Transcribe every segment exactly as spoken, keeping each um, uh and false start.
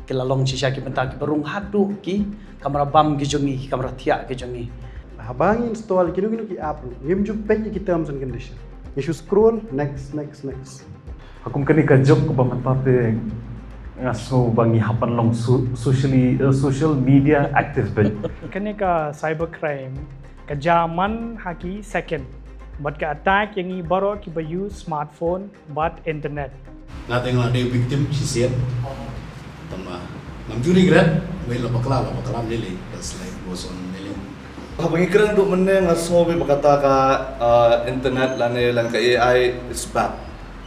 Ki la long shisha ki bynta kiba rung haduh ki kamra bam ki jong ngi, ki kamra thiah ki jong ngi. Haba ngi install kino kino ki app ruh, ngim ju peit ïa ki terms and condition. Ngi shu scroll next, next, next. Ha kum kane ka juk ba mynta te nga sngew ba ngi hap ban long so-, socially, eh, social media active beit. Kane ka cyber crime ka jia man ha ki second. Bad ka attack ïa ngi baroh kiba use smartphone bad internet. Nga te nga la dei victim shisien. Tang ba ngam ju regret, wei la bakla, la bakla lili, that's life goes on lili. Haba ngi kren ruh mynne nga sngew ba kata ka, uh, internet lane, lane ka A I is bad.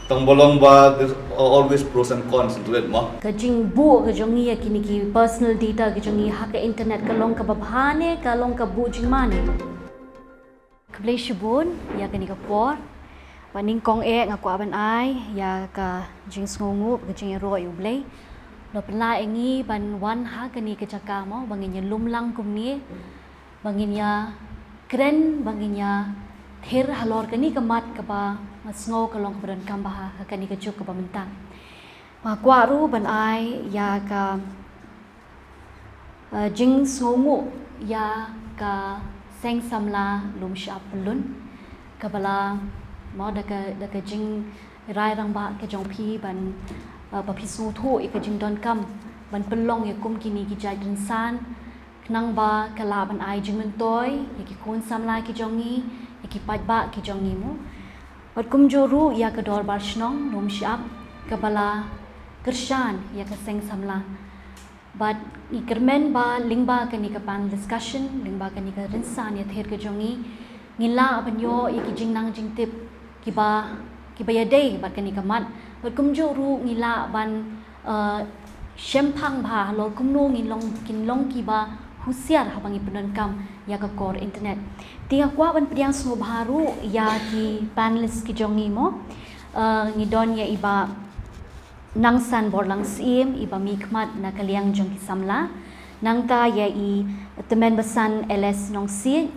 Tang ba long ba there's always pros and cons into it, mo. Ka jingbuh ka jong ngi ïa kine ki personal data ka jong ngi ha ka internet ka long kaba bha ne ka long ka buh jingma ne? Khublei shibun ïa kane ka por. Ba nyngkong eh nga kwah ban ai ïa ka jingsngewnguh, ka jingïaroh ïa U Blei. Ba pynlah ïa ngi ban wan ha kane ka jaka, mo, ba ngin ïalum lang kumne, ba ngin ïakren, ba ngin ïathir halor kane ka mat kaba nga sngew ka long kaba donkam bha ha kane ka juk kaba mynta. Nga kwah ruh ban ai ïa ka, eh, jingsngewnguh ïa ka Seng Samla Lumshyiap Pyllun, kaba la, mo, da ka, da ka jingrai rangbah ka jong phi ban, eh, ba phi sngewthuh ïa ka jingdonkam ban pynlong ïa kum kine ki jait rynsan, khnang ba ka lah ban ai jingmyntoi ïa ki khun samla ki jong ngi, ïa ki paidbah ki jong ngi, mo. Bad kumjuh ruh ïa ka dorbar shnong Lumshyiap kaba la kyrshan ïa ka Seng Samla. Bad ngi kyrmen ba lyngba kane ka panel discussion, lyngba kane ka rynsan ïathir ka jong ngi, ngi lah ban ïoh ïa ki jingnang jingtip kiba, kiba ïadei bad kane ka mat. Bad kumjuh ruh ngi lah ban, eh, shemphang bha halor kumno ngin long, kin long kiba husiar haba ngi pyndonkam ïa ka kor internet. Te nga kwah ban pdiang sngewbha ruh ïa ki panelist ki jong ngi, mo. Eh, ngi don ïa i Bah Nangsan Borlang Syiem, iba mihkhmat na ka liang jong ki samla. Nangta ïa i Tymmen Basan L S Nongsiej.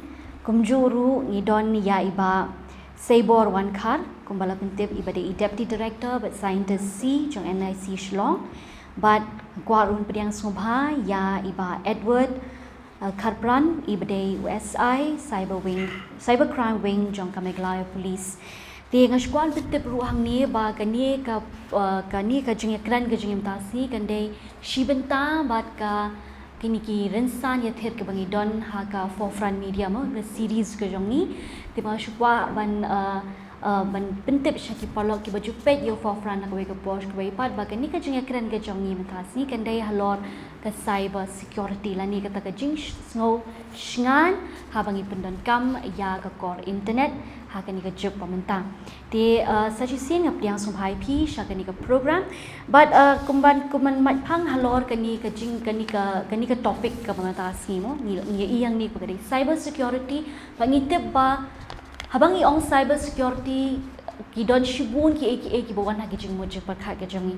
Kumjuh ruh ngi don ïa i Bah Seibor Wankhar, kumba la pyntip, iba dei i Deputy Director bad Scientist C jong N I C Shillong. Bad kwah ruh pdiang sngewbha ïa i Bah Edward, uh, Kharpran, iba dei u S I Cyber Wing, Cyber Crime Wing jong ka Meghalaya Police. Te nga shu kwah pyntip ruh hangne ba kane ka, uh, kane ka jingïakren ka jong ngi mynta sngi kan dei shi bynta bad ka, kine ki rynsan ïathir kaba ngi don ha ka Forefront Media, mo, ka series ka jong ngi. Te ba shu kwah ban, uh, uh, ban pyntip sha ki paralok kiba ju peit ïa u Forefront na kawei ka por sha kawei pat ba kane ka jingïakren ka jong ngi mynta sngi kan dei halor ka cyber security lane kata ka jingsngew shngaiñ haba ngi pyndonkam ïa ka kor internet ha kane ka juk ba mynta. Te, uh, sa shisien nga pdiang sngewbha ïa phi sha kane ka program. Bad, uh, kumban, kumban mait phang halor kane ka jing, kane ka, kane ka topic kaba mynta sngi, mo, ngi, ngi ïa ïeng ne ba ka dei cyber security. Ba ngi tip ba haba ngi ong cyber security, ki don shibun kiei kiei kiba wan ha ki jingmut jingpyrkhat ka jong ngi.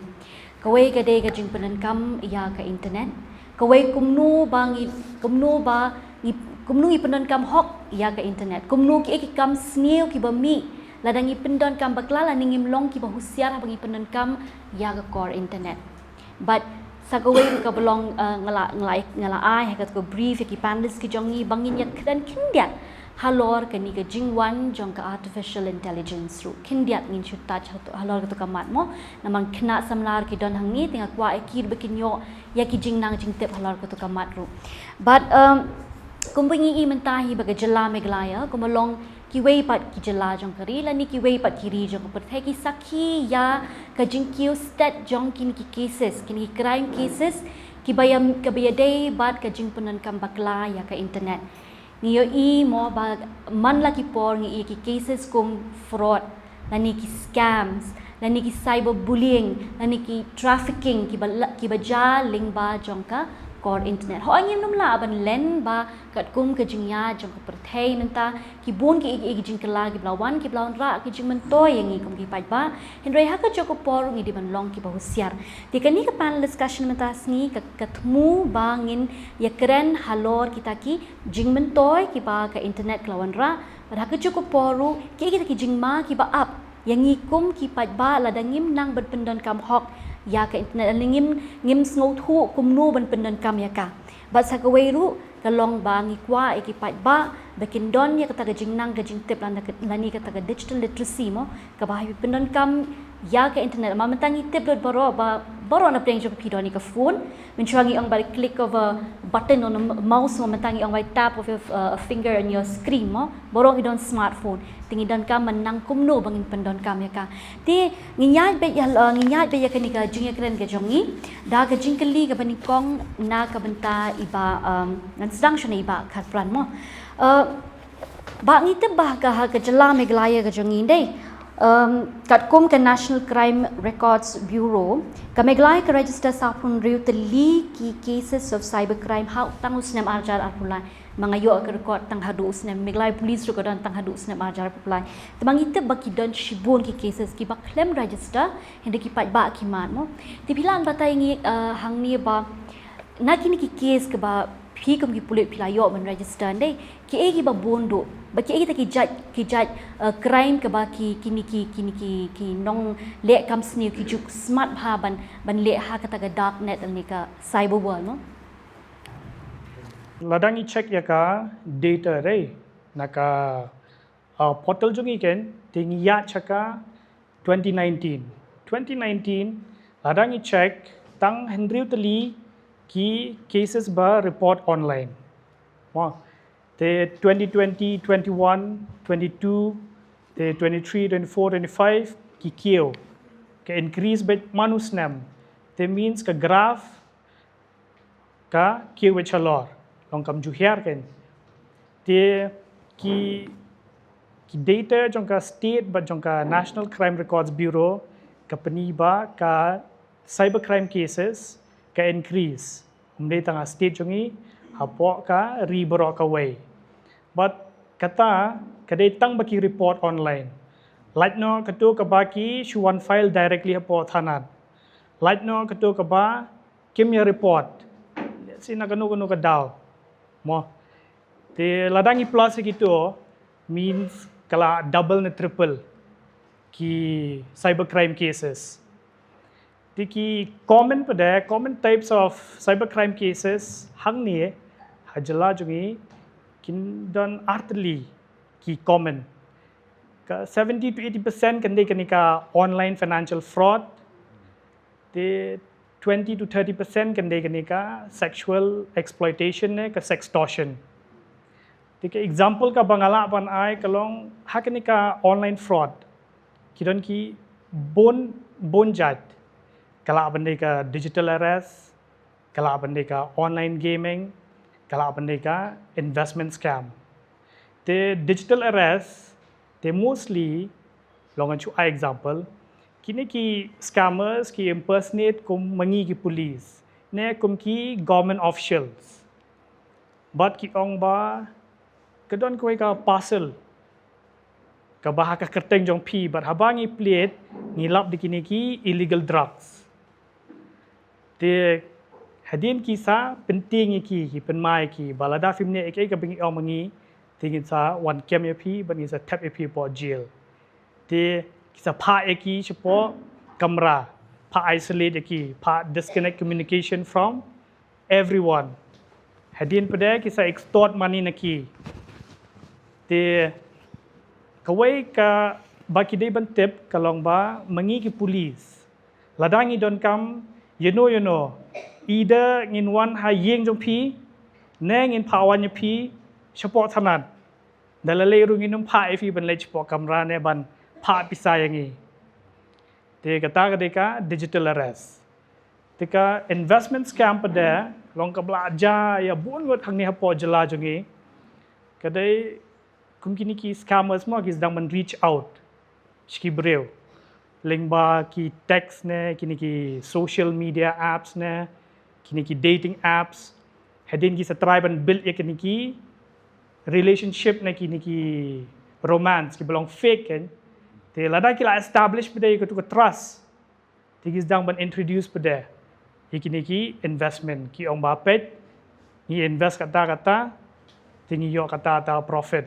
Kawei ka dei ka jingpyndonkam ïa ka internet. Kawei kumno ba ngi, kumno ba ngi, kumno ngi pyndonkam hok ïa ka internet. Kumno kiei ki kam sniew kiba mih lada ngi pyndonkam bakla lane ngim long kiba husiar haba ngi pyndonkam ïa ka kor internet. Bad sa kawei ruh kaba long, uh, nga la, nga la, nga la ai ha kata ka brief ïa ki panelist ki jong ngi ba ngin ïakren khyndiat halor kane ka jingwan jong ka artificial intelligence ruh. Khyndiat ngin shu touch halor kata ka mat, mo. Namar khynnah samla ruh ki don hangne, te nga kwah ïa ki ruh ba kin ïoh ïa ki jingnang jingtip halor kata ka mat ruh. Bad, um, kumba ngi i mynta hi ba ka jylla Meghalaya, kumba long kiwei pat ki jylla jong ka ri lane kiwei pat ki ri jong ka pyrthei, ki sakhi ïa ka jingkiew stet jong kine ki cases, kine ki crime cases, kiba ïa, kiba ïadei bad ka jingpyndonkam bakla ïa ka internet. Ngi ïohi mo ba man la ki por ngi ïohi ki cases kum fraud, lane ki scams, lane ki cyber bullying, lane ki trafficking, kiba la, kiba jia lyngba jong ka kor internet. Hooid ngim lah ban len ba katkum ka jingïaid jong ka pyrthei mynta, ki bun ki, ki, ki jingkylla kiba la wan, kiba la wanrah ki jingmyntoi ïa ngi kum ki paidbah. Hynrei ha kajuh ka por ngi dei ban long kiba husiar. Te kane ka panel discussion mynta sngi ka, ka thmu ba ngin ïakren halor kita ki jingmyntoi kiba ka internet ka la wanrah, bad ha kajuh ka por ruh kiei kita ki jingma kiba ap ïa ngi kum ki paidbah lada ngim nang ban pyndonkam hok ïa ka internet, lane ngim, ngim sngewthuh kumno ban pyndonkam ïa ka. Bad sa kawei ruh ka long ba ngi kwah ïa ki paidbah ba kin don ïa kata ka jingnang ka jingtip lane ka, lane kata ka digital literacy mo, kaba hap pyndonkam ïa ka internet. Namar mynta ngi tip lut baroh ba baroh na pdeng jong phi don ïa ka phone. Mynshuwa ngi ong ba the click of a button on a m-, mouse mo, mynta ngi ong ba tap of your, uh, a finger on your screen mo. Baroh ngi don smartphone. Te ngi donkam ban nang kumno ba ngin pyndonkam ïa ka. Te ngi ïaid beit ïa, uh, ngi ïaid beit ïa kane ka jingïakren ka jong ngi da ka jingkylli kaba nyngkong na ka bynta i Bah, um, ngan sdang shane i Bah Kharpran mo. Uh, Bah, ngi tip ba ka, ha ka jylla Meghalaya ka jong ngi dei, um, katkum ka National Crime Records Bureau, ka Meghalaya ka register saw phew hynriew tylli ki cases of cybercrime ha u, tang u snem ar hajar arphew lai. Ma nga ïoh ka record tang haduh u snem, Meghalaya Police ruh ka don tang haduh u snem ar hajar arphew lai. Te ma ngi tip ba ki don shibun ki cases kiba khlem register, hynrei ki paidbah ki mad mo. Te phi lah ban batai ngi, uh, hangne ba na kine ki case kaba phi kum ki pulit phi la ïoh ban register dei, kiei kiba bun duh, ba kiei kita ki jait, ki jait, uh, crime kaba ki, kine ki, kine ki, ki nongleh kam sniew ki ju smat bha ban, ban leh ha kata ka dark net lane ka cyber world mo. Lada ngi check ïa ka data dei na ka, uh, portal jong ngi ken, te ngi ïaid sha ka twenty nineteen. Twenty nineteen, lada ngi check, tang hynriew tylli ki cases ba report online. Mo, te twenty twenty, twenty-one, twenty-two, te twenty-three, twenty-four, twenty-five, ki kiew. Ka increase beit man u snem. Te means ka graph ka kiew beit shalor, long kam ju hiar ken. Te ki, ki data jong ka state bad jong ka National Crime Records Bureau ka pyni ba ka cybercrime cases ka increase. Ym dei tang ha state jong ngi, hapoh ka ri baroh kawei. Bad kata ka dei tang ba ki report online. Lait noh kato kaba ki shu wan file directly hapoh thanat. Lait noh kato kaba kim ïa report. Lehse na kano kano ka daw. Mo. Te lada ngi plus ïa kito means ka la double ne triple ki cybercrime cases. Te ki common pat de, common types of cybercrime cases hangne ha jylla jong ngi kin don ar tylli ki common. Ka seventy to eighty percent kan dei kane ka online financial fraud. Te twenty to thirty percent kan dei kane ka sexual exploitation ne ka sextortion. Te ka example kaba nga lah ban ai ka long ha kane ka online fraud. Ki don ki bun, bun jait. Ka lah ban dei ka digital arrest, ka lah ban dei ka online gaming, ka lah ban dei ka investment scam. Te digital arrest, te mostly, long ngan shu ai example, kine ki scammers ki impersonate kum ma ngi ki police, ne kum ki government officials. Bad ki ong ba ka don kawei ka parcel kaba ha ka kyrteng jong phi, bad haba ngi plie ngi lap da kine ki illegal drugs. Te hadien ki sa pyntieng ïa ki, ki pynmai ïa ki ba lada phim neh ïa kaei kaba ngi ong ma ngi, te ngin sa wan kem ïa phi bad ngin sa thep ïa phi hapoh jail. Te ki sa phah ïa ki shapoh kamra, phah isolate ïa ki, phah disconnect communication from everyone. Hadien pat de ki sa extort money na ki. Te kawei kaba ki dei ban tip ka long ba ma ngi ki police, lada ngi donkam ïano ïano, either ngin wan ha ïing jong phi ne ngin phah wan ïa phi shapoh thanat. Da lei lei ruh ngin ym phah ïa phi ban leit shapoh kamra ne ban phah pisa ïa ngi. Te kata ka dei ka digital arrest. Te ka investment scam pat de long kaba la jia ïa bun ngut hangne hapoh jylla jong ngi. Ka dei kum kine ki scammers mo, ki sdang ban reach out sha ki briew lyngba ki text ne, kine ki social media apps ne, kine ki dating apps. Hadien ki sa try ban build ïa kine ki relationship ne, kine ki romance kiba long fake kan. Te lada ki la establish pat de ïa katu ka trust, te ki sdang ban introduce pat de ïa kine ki investment, ki ong ba peit, ngi invest kata kata, te ngi ïoh kata kata profit.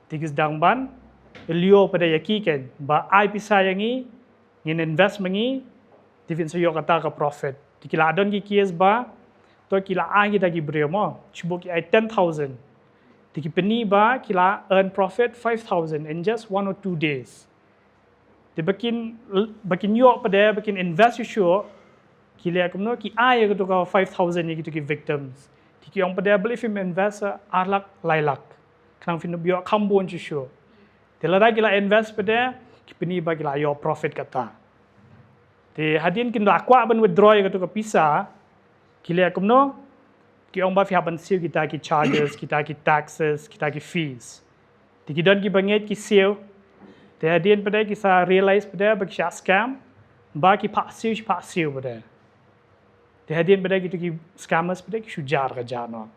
Te ki sdang ban lyiur pat de ïa ki kan ba ai pisa ïa ngi, ngin invest ma ngi, Te phin sa ïoh kata ka profit. Te ki la don ki case ba, to ki la ai kita ki briew mo, shibun ki ai ten thousand. Te ki pyni ba ki la earn profit five thousand in just one or two days. Te ba kin, ba kin ïoh pat de, ba kin invest shuh shuh, ki leh kumno, ki ai ïa kito ka five thousand ïa kito ki victims. Te ki ong pat de, balei phim invest ar lak, lai lak. Khnang phin ïoh kham bun shuh shuh. Te lada ki la invest pat de, ki pyni ba ki la ïoh profit kata. Te hadien kin la kwah ban withdraw ïa kato ka pisa, ki leh kumno, ki ong ba phi hap ban siew kita ki charges, kita ki taxes, kita ki fees. Te ki don kiba ngeit ki siew. Te hadien pat de ki sa realize pat de ba ki shah scam, ba ki phah siew, shi phah siew pat de. Te hadien pat de kito ki scammers pat de ki shu jar ka jar noh.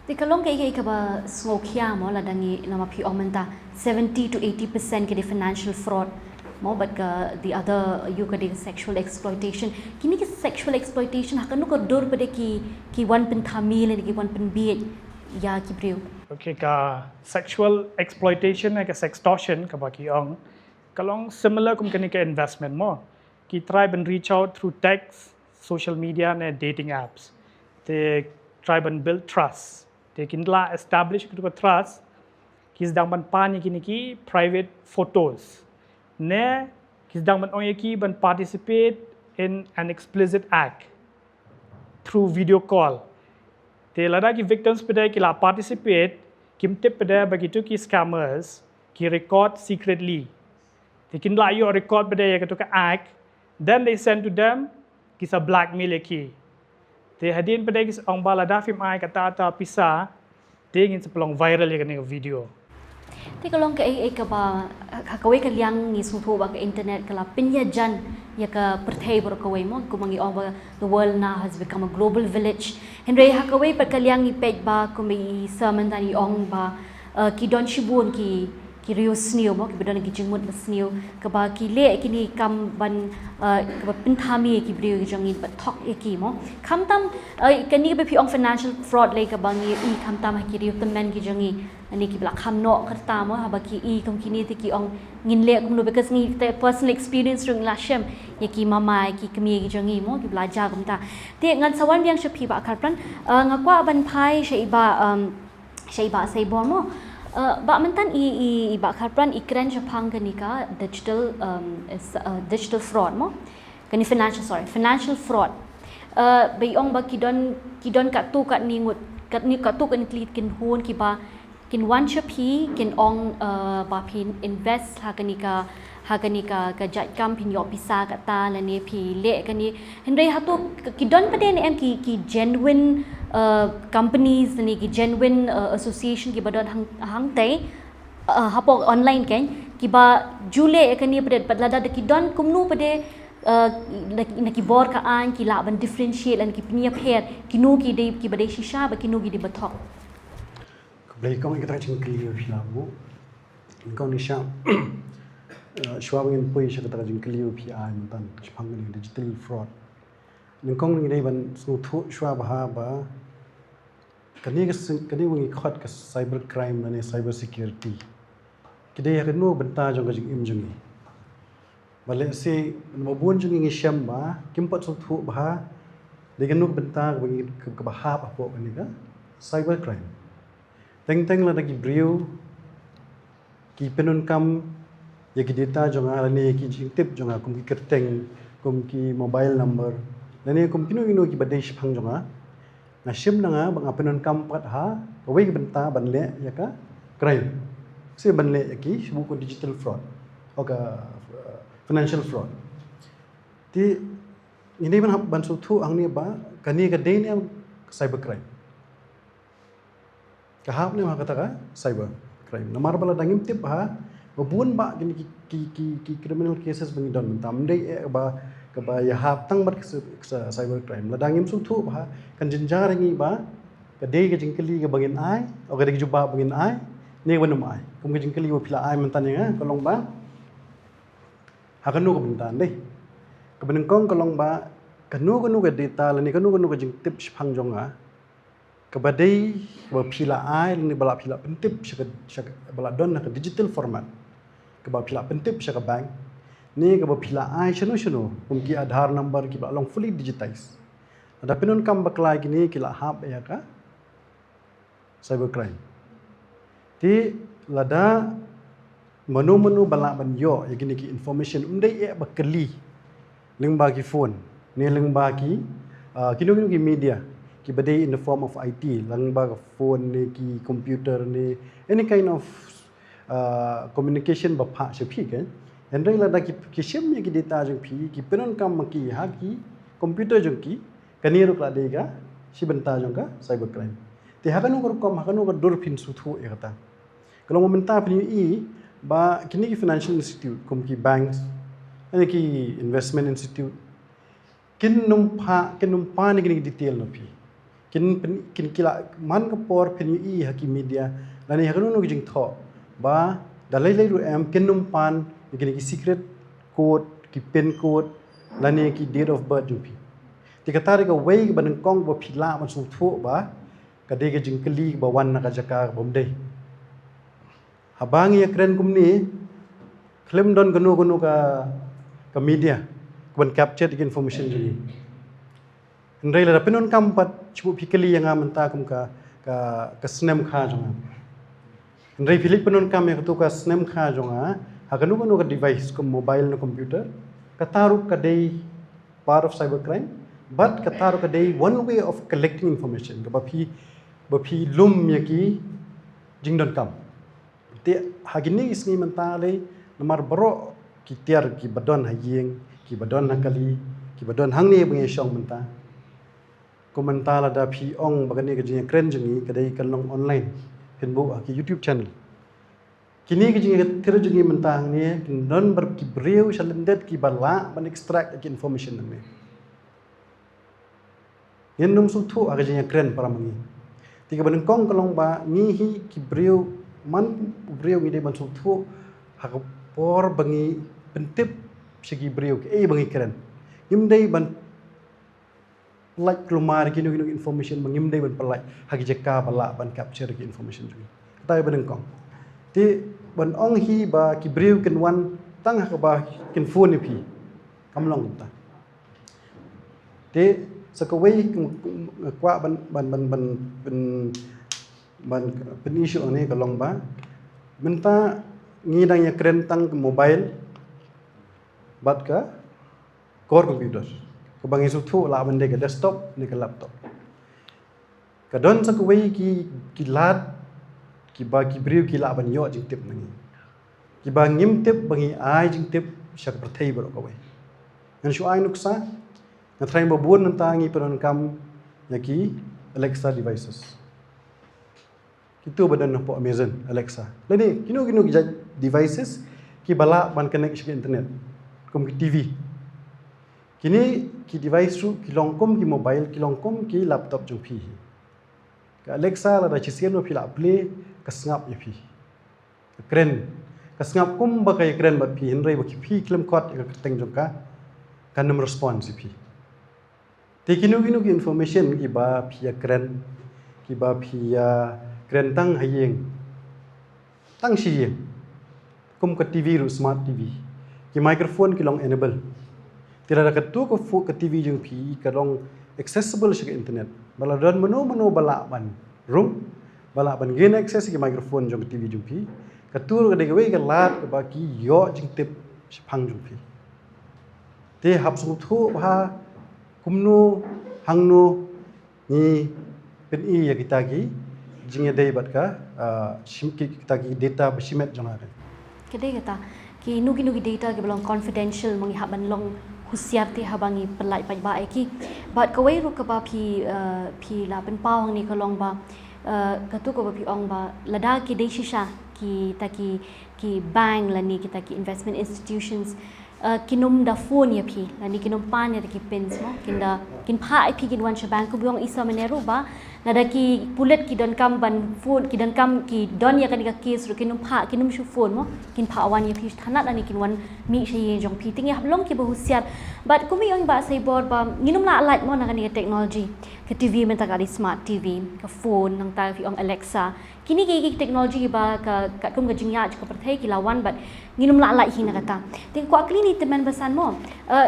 Te ka long kaei kaei kaba sngewkhia mo, lada ngi, namar phi ong mynta seventy to eighty percent ka dei financial fraud mo, bad ka the other ïa ka dei sexual exploitation. Kine ki sexual exploitation, ha kano ka dur pat de ki, ki wan pynthame lane ki wan pynbiej ïa ki briew? Okay, ka sexual exploitation ne ka sextortion kaba ki ong, ka long similar kum kane ka investment mo. Ki try ban reach out through text, social media ne dating apps. Te try ban build trust. Te kin la establish kito ka trust, ki sdang ban pan ïa kine ki private photos. Ne ki sdang ban ong ïa ki ban participate in an explicit act through video call. Te lada ki victims pat de ki la participate, kim tip pat de ba kito ki scammers ki record secretly. Te kin la ïoh record pat de ïa kato ka act, then they send to them, ki sa blackmail ïa ki. Te hadien pat de ki sa ong ba lada phim ai kata kata pisa, te ngin sa pynlong viral ïa kane ka video. Te ka long kaei kaei kaba, ha kawei ka liang ngi sngewthuh ba ka internet ka la pynïajan ïa ka pyrthei baroh kawei mo, kumba ngi ong ba the world now has become a global village. Hynrei ha kawei pat ka liang ngi peit ba kumba i Sir mynta i ong ba, eh, ki don shibun ki, ki riewsniew mo, kiba don ki jingmut basniew, kaba ki leh kine ki kam ban, eh, kaba pynthame ïa ki briew ki jong ngi, ba thok ïa ki mo. Khamtam, eh, kane kaba phi ong financial fraud lei kaba ngi i khamtam ha ki riew tymmen ki jong ngi. Ani kiba la kham noh kyrta mo, haba ki i kum kine te ki ong ngin leh kumno, because ngi te personal experience ruh ngi la shem ïa ki mama, ïa ki kmie ki jong ngi mo, kiba la jia kumta. Te ngan sa wan biang sha phi Bah Kharpran, eh, nga kwah ban phai sha i Bah, um, sha i Bah Seibor mo. Eh, Bah mynta i, i, i Bah Kharpran i kren shaphang kane ka digital, um, is, uh, digital fraud mo. Kane financial, sorry, financial fraud. Eh, ba i ong ba ki don, ki don katto katne ngut, katne katto katne tylli ki kynhun kiba kin wan sha phi, kin ong, eh, ba phin invest ha kane ka, ha kane ka, ka jait kam, phin ïoh pisa kata, lane phi leh kane. Hynrei hato ki don pat de ne em ki, ki genuine, eh, companies ne ki genuine, eh, association kiba don hang, hangtei, eh, hapoh online kan, kiba ju leh kane pat de, bad lada ki don kumno pat de, eh, na, na ki bor ka aiñ ki lah ban differentiate lane ki pynïapher kino ki dei kiba dei shisha bad kino ki dei ba thok. Khublei kong ïa kata ka jingkylli ba phi la buh. Nyngkong nyngshap, eh, shuwa ba ngin poi sha kata ka jingkylli ba phi ai mynta shaphang kane ka digital fraud. Nyngkong ngi dei ban sngewthuh shuwa bha ba kane ka seng-, kane ba ngi khot ka cyber crime lane cyber security, ki dei ha kano ka bynta jong ka jingim jong ngi. Ba lehse, ba bun jong ngi ngi shem ba kim pat sngewthuh bha dei kano ka bynta kaba ngi, kaba hap hapoh kane ka cyber crime. Teng teng lada ki briew ki pyndonkam ïa ki data jong nga lane ïa ki jingtip jong nga, kum ki kyrteng, kum ki mobile number, lane kum kino kino kiba dei shaphang jong nga, nga shim na nga ba nga pyndonkam pat ha kawei ka bynta ban leh ïa ka crime. Shi ban leh ïa ki, shi bun ka digital fraud, o ka, uh, financial fraud. Te ngi dei ban hap ban sngewthuh hangne ba kane ka dei ne ka cyber crime. Ka hap ne ha kata ka cyber crime. Namar ba lada ngim tip bha, ba bun bah kine ki, ki, ki, ki criminal cases ba ngi don mynta. Ym dei eh ba, kaba ïahap tang bad ka cy-, ka cyber crime. Lada ngim sngewthuh bha, kan jynjar ïa ngi ba ka dei ka jingkylli kaba ngin ai, o ka dei ka jubab ba ngin ai, ne kaba nym ai. Kum ka jingkylli ba phi la ai mynta ïa nga, ka long ba ha kano ka bynta, ym dei? Kaba nyngkong ka long ba kano kano ka data lane kano kano ka jingtip shaphang jong nga, kaba dei, kaba phi la ai lane ba la phi la pyntip sha ka, sha ka, ba la don ha ka digital format, kaba phi la pyntip sha ka bank, ne kaba phi la ai shano shano, kum ki Aadhaar number kiba la long fully digitized. Lada pyndonkam bakla ïa kine ki la hap ïa ka cybercrime. Te lada mano mano ba lah ban ïoh ïa kine ki information, ym dei eh ba kylli lyngba ki phone ne lyngba ki, ah, kino kino ki media kiba dei in the form of I T, lyngba ka phone ne ki computer ne any kind of, ah, communication ba phah sha phi, ka. Hynrei lada ki, ki shim ïa ki data jong phi, ki pyndonkam ma ki ha ki computer jong ki, kane ruh ka la dei ka shi bynta jong ka cybercrime. Te ha kano ka rukom, ha kano ka dur phin sngewthuh ïa kata? Ka long ba mynta phin ïohi ba kine ki financial institute kum ki banks, kine ki investment institute, kin nym phah, kin nym pan ïa kine ki detail na phi. Kin pyn-, kin, ki la man ka por phin ïohi ha ki media lane ha kano kano ka jingthoh ba da lei lei ruh em kin nym pan ïa kine ki secret code, ki pin code lane ki date of birth jong phi. Te kata dei kawei kaba nyngkong ba phi lah ban sngewthuh ba ka dei ka jingkylli ba wan na ka jaka ba ym dei. Haba ngi ïakren kumne, khlem don kano kano ka, ka media kaban capture ïa ki information jong ngi. Hynrei lada pyndonkam pat, shu phi kylli ïa nga mynta kum ka, ka, ka snem kha jong nga. Hynrei phi leit pyndonkam ïa katu ka snem kha jong nga ha kano kano ka device kum mobile ne computer, kata ruh ka dei part of cybercrime, but kata ruh ka dei one way of collecting information kaba phi, ba phi lum ïa ki jingdonkam. Te ha kine ki sngi mynta lei, namar baroh ki tiar kiba don ha ïing, kiba don ha kali, kiba don hangne ba ngi shong mynta, kum mynta lada phi ong ba kane ka jingïakren jong ngi ka dei ka long online, phin buh ha ki YouTube channel. Kine ki jingïathir jong ngi mynta hangne kin don bad ki briew sha lyndet kiba lah ban extract ïa ki information hangne. Ngin nym sngewthuh ha ka jingïakren para ma ngi. Te kaba nyngkong ka long ba ngi hi ki briew, man u briew ngi dei ban sngewthuh ha ka por ba ngi pyntip sha ki briew kaei ba ngi kren. Ngim dei ban pyllait kulmar kino kino ki information ba ngim dei ban pyllait ha ki jaka ba lah ban capture ki information jong ngi. Kata kaba nyngkong. Te ban ong hi ba ki briew kin wan tang ha kaba kin phone ïa phi, kam long kumta. Te sa kawei nga kwah ban, ban, ban, ban, ban, ban pyn-i shuh hangne ka long ba mynta ngi dang ïakren tang ka mobile bad ka core computer, kaba ngi sngewthuh lah ban dei ka desktop ne ka laptop. Ka don sa kawei ki, ki lad kiba ki briew ki lah ban ïoh jingtip na ngi, kiba ngim tip ba ngi ai jingtip sha ka pyrthei baroh kawei. Ngan shu ai nuksa, nga tharai ba bun nangta ngi pyndonkam ïa ki Alexa devices. Kitu ba don hapoh Amazon Alexa lane kino kino ki jait devices kiba lah ban connect sha ka internet, kum ki T V. Kine ki device ruh ki long kum ki mobile, ki long kum ki laptop jong phi. Ka Alexa lada shisien ba phi la play, ka sngap ïa phi, ka kren, ka sngap kumba ka ïakren bad phi, hynrei ba ki phi khlem khot ïa ka kyrteng jong ka, kan ym respond ïa phi. Te kino kino ki information kiba phi ïakren, kiba phi ïakren tang ha ïing, tang shi ïing, kum ka T V ruh, smart T V, ki microphone ki long enable. Te lada katu ka pho-, ka T V jong phi ka long accessible sha ka internet, ba lada don mano mano ba lah ban rung, ba lah ban gain access ki microphone jong ka T V jong phi, katu ruh ka dei kawei ka lad kaba ki ïoh jingtip shaphang jong phi. Te hap sngewthuh bha kumno hangno ngi pyn-i ïa kita ki jingïadei bad ka, ah, shim-, ki, kita ki data ba shimet jong nga. Ka dei kata, kino kino ki data kiba long confidential ma ngi hap ban long husiar te haba ngi pyllait paidbah ïa ki. Bad kawei ruh kaba phi, ah, phi la pynpaw hangne ka long ba, ah, katu kaba phi ong ba lada ki dei shisha kita ki, ki bank lane kita ki investment institutions, ah, kin ym da phone ïa phi lane kin ym pan ïa kita ki pins mo, kin da, kin phah ïa phi kin wan sha bank. Kumba ong i sa mynne ruh ba lada ki pulit ki donkam ban phone, ki donkam, ki don ïa kane ka case ruh kin ym phah, kin ym shu phone mo, kin phah wan ïa phi thanat lane kin wan mih sha ïing jong phi. Te ngi hap long kiba husiar. Bad kumba i ong i Bah Saibor ba ngin ym lah lait mo na kane ka technology, ka T V mynta ka dei smart T V, ka phone nangta phi ong Alexa, Kine ki, ki technology kiba ka, katkum ka jingïaid ka pyrthei ki la wan bad ngim lah lait hi na kata. Te kwah kylli ïa i Tymmen Basan mo. Uh,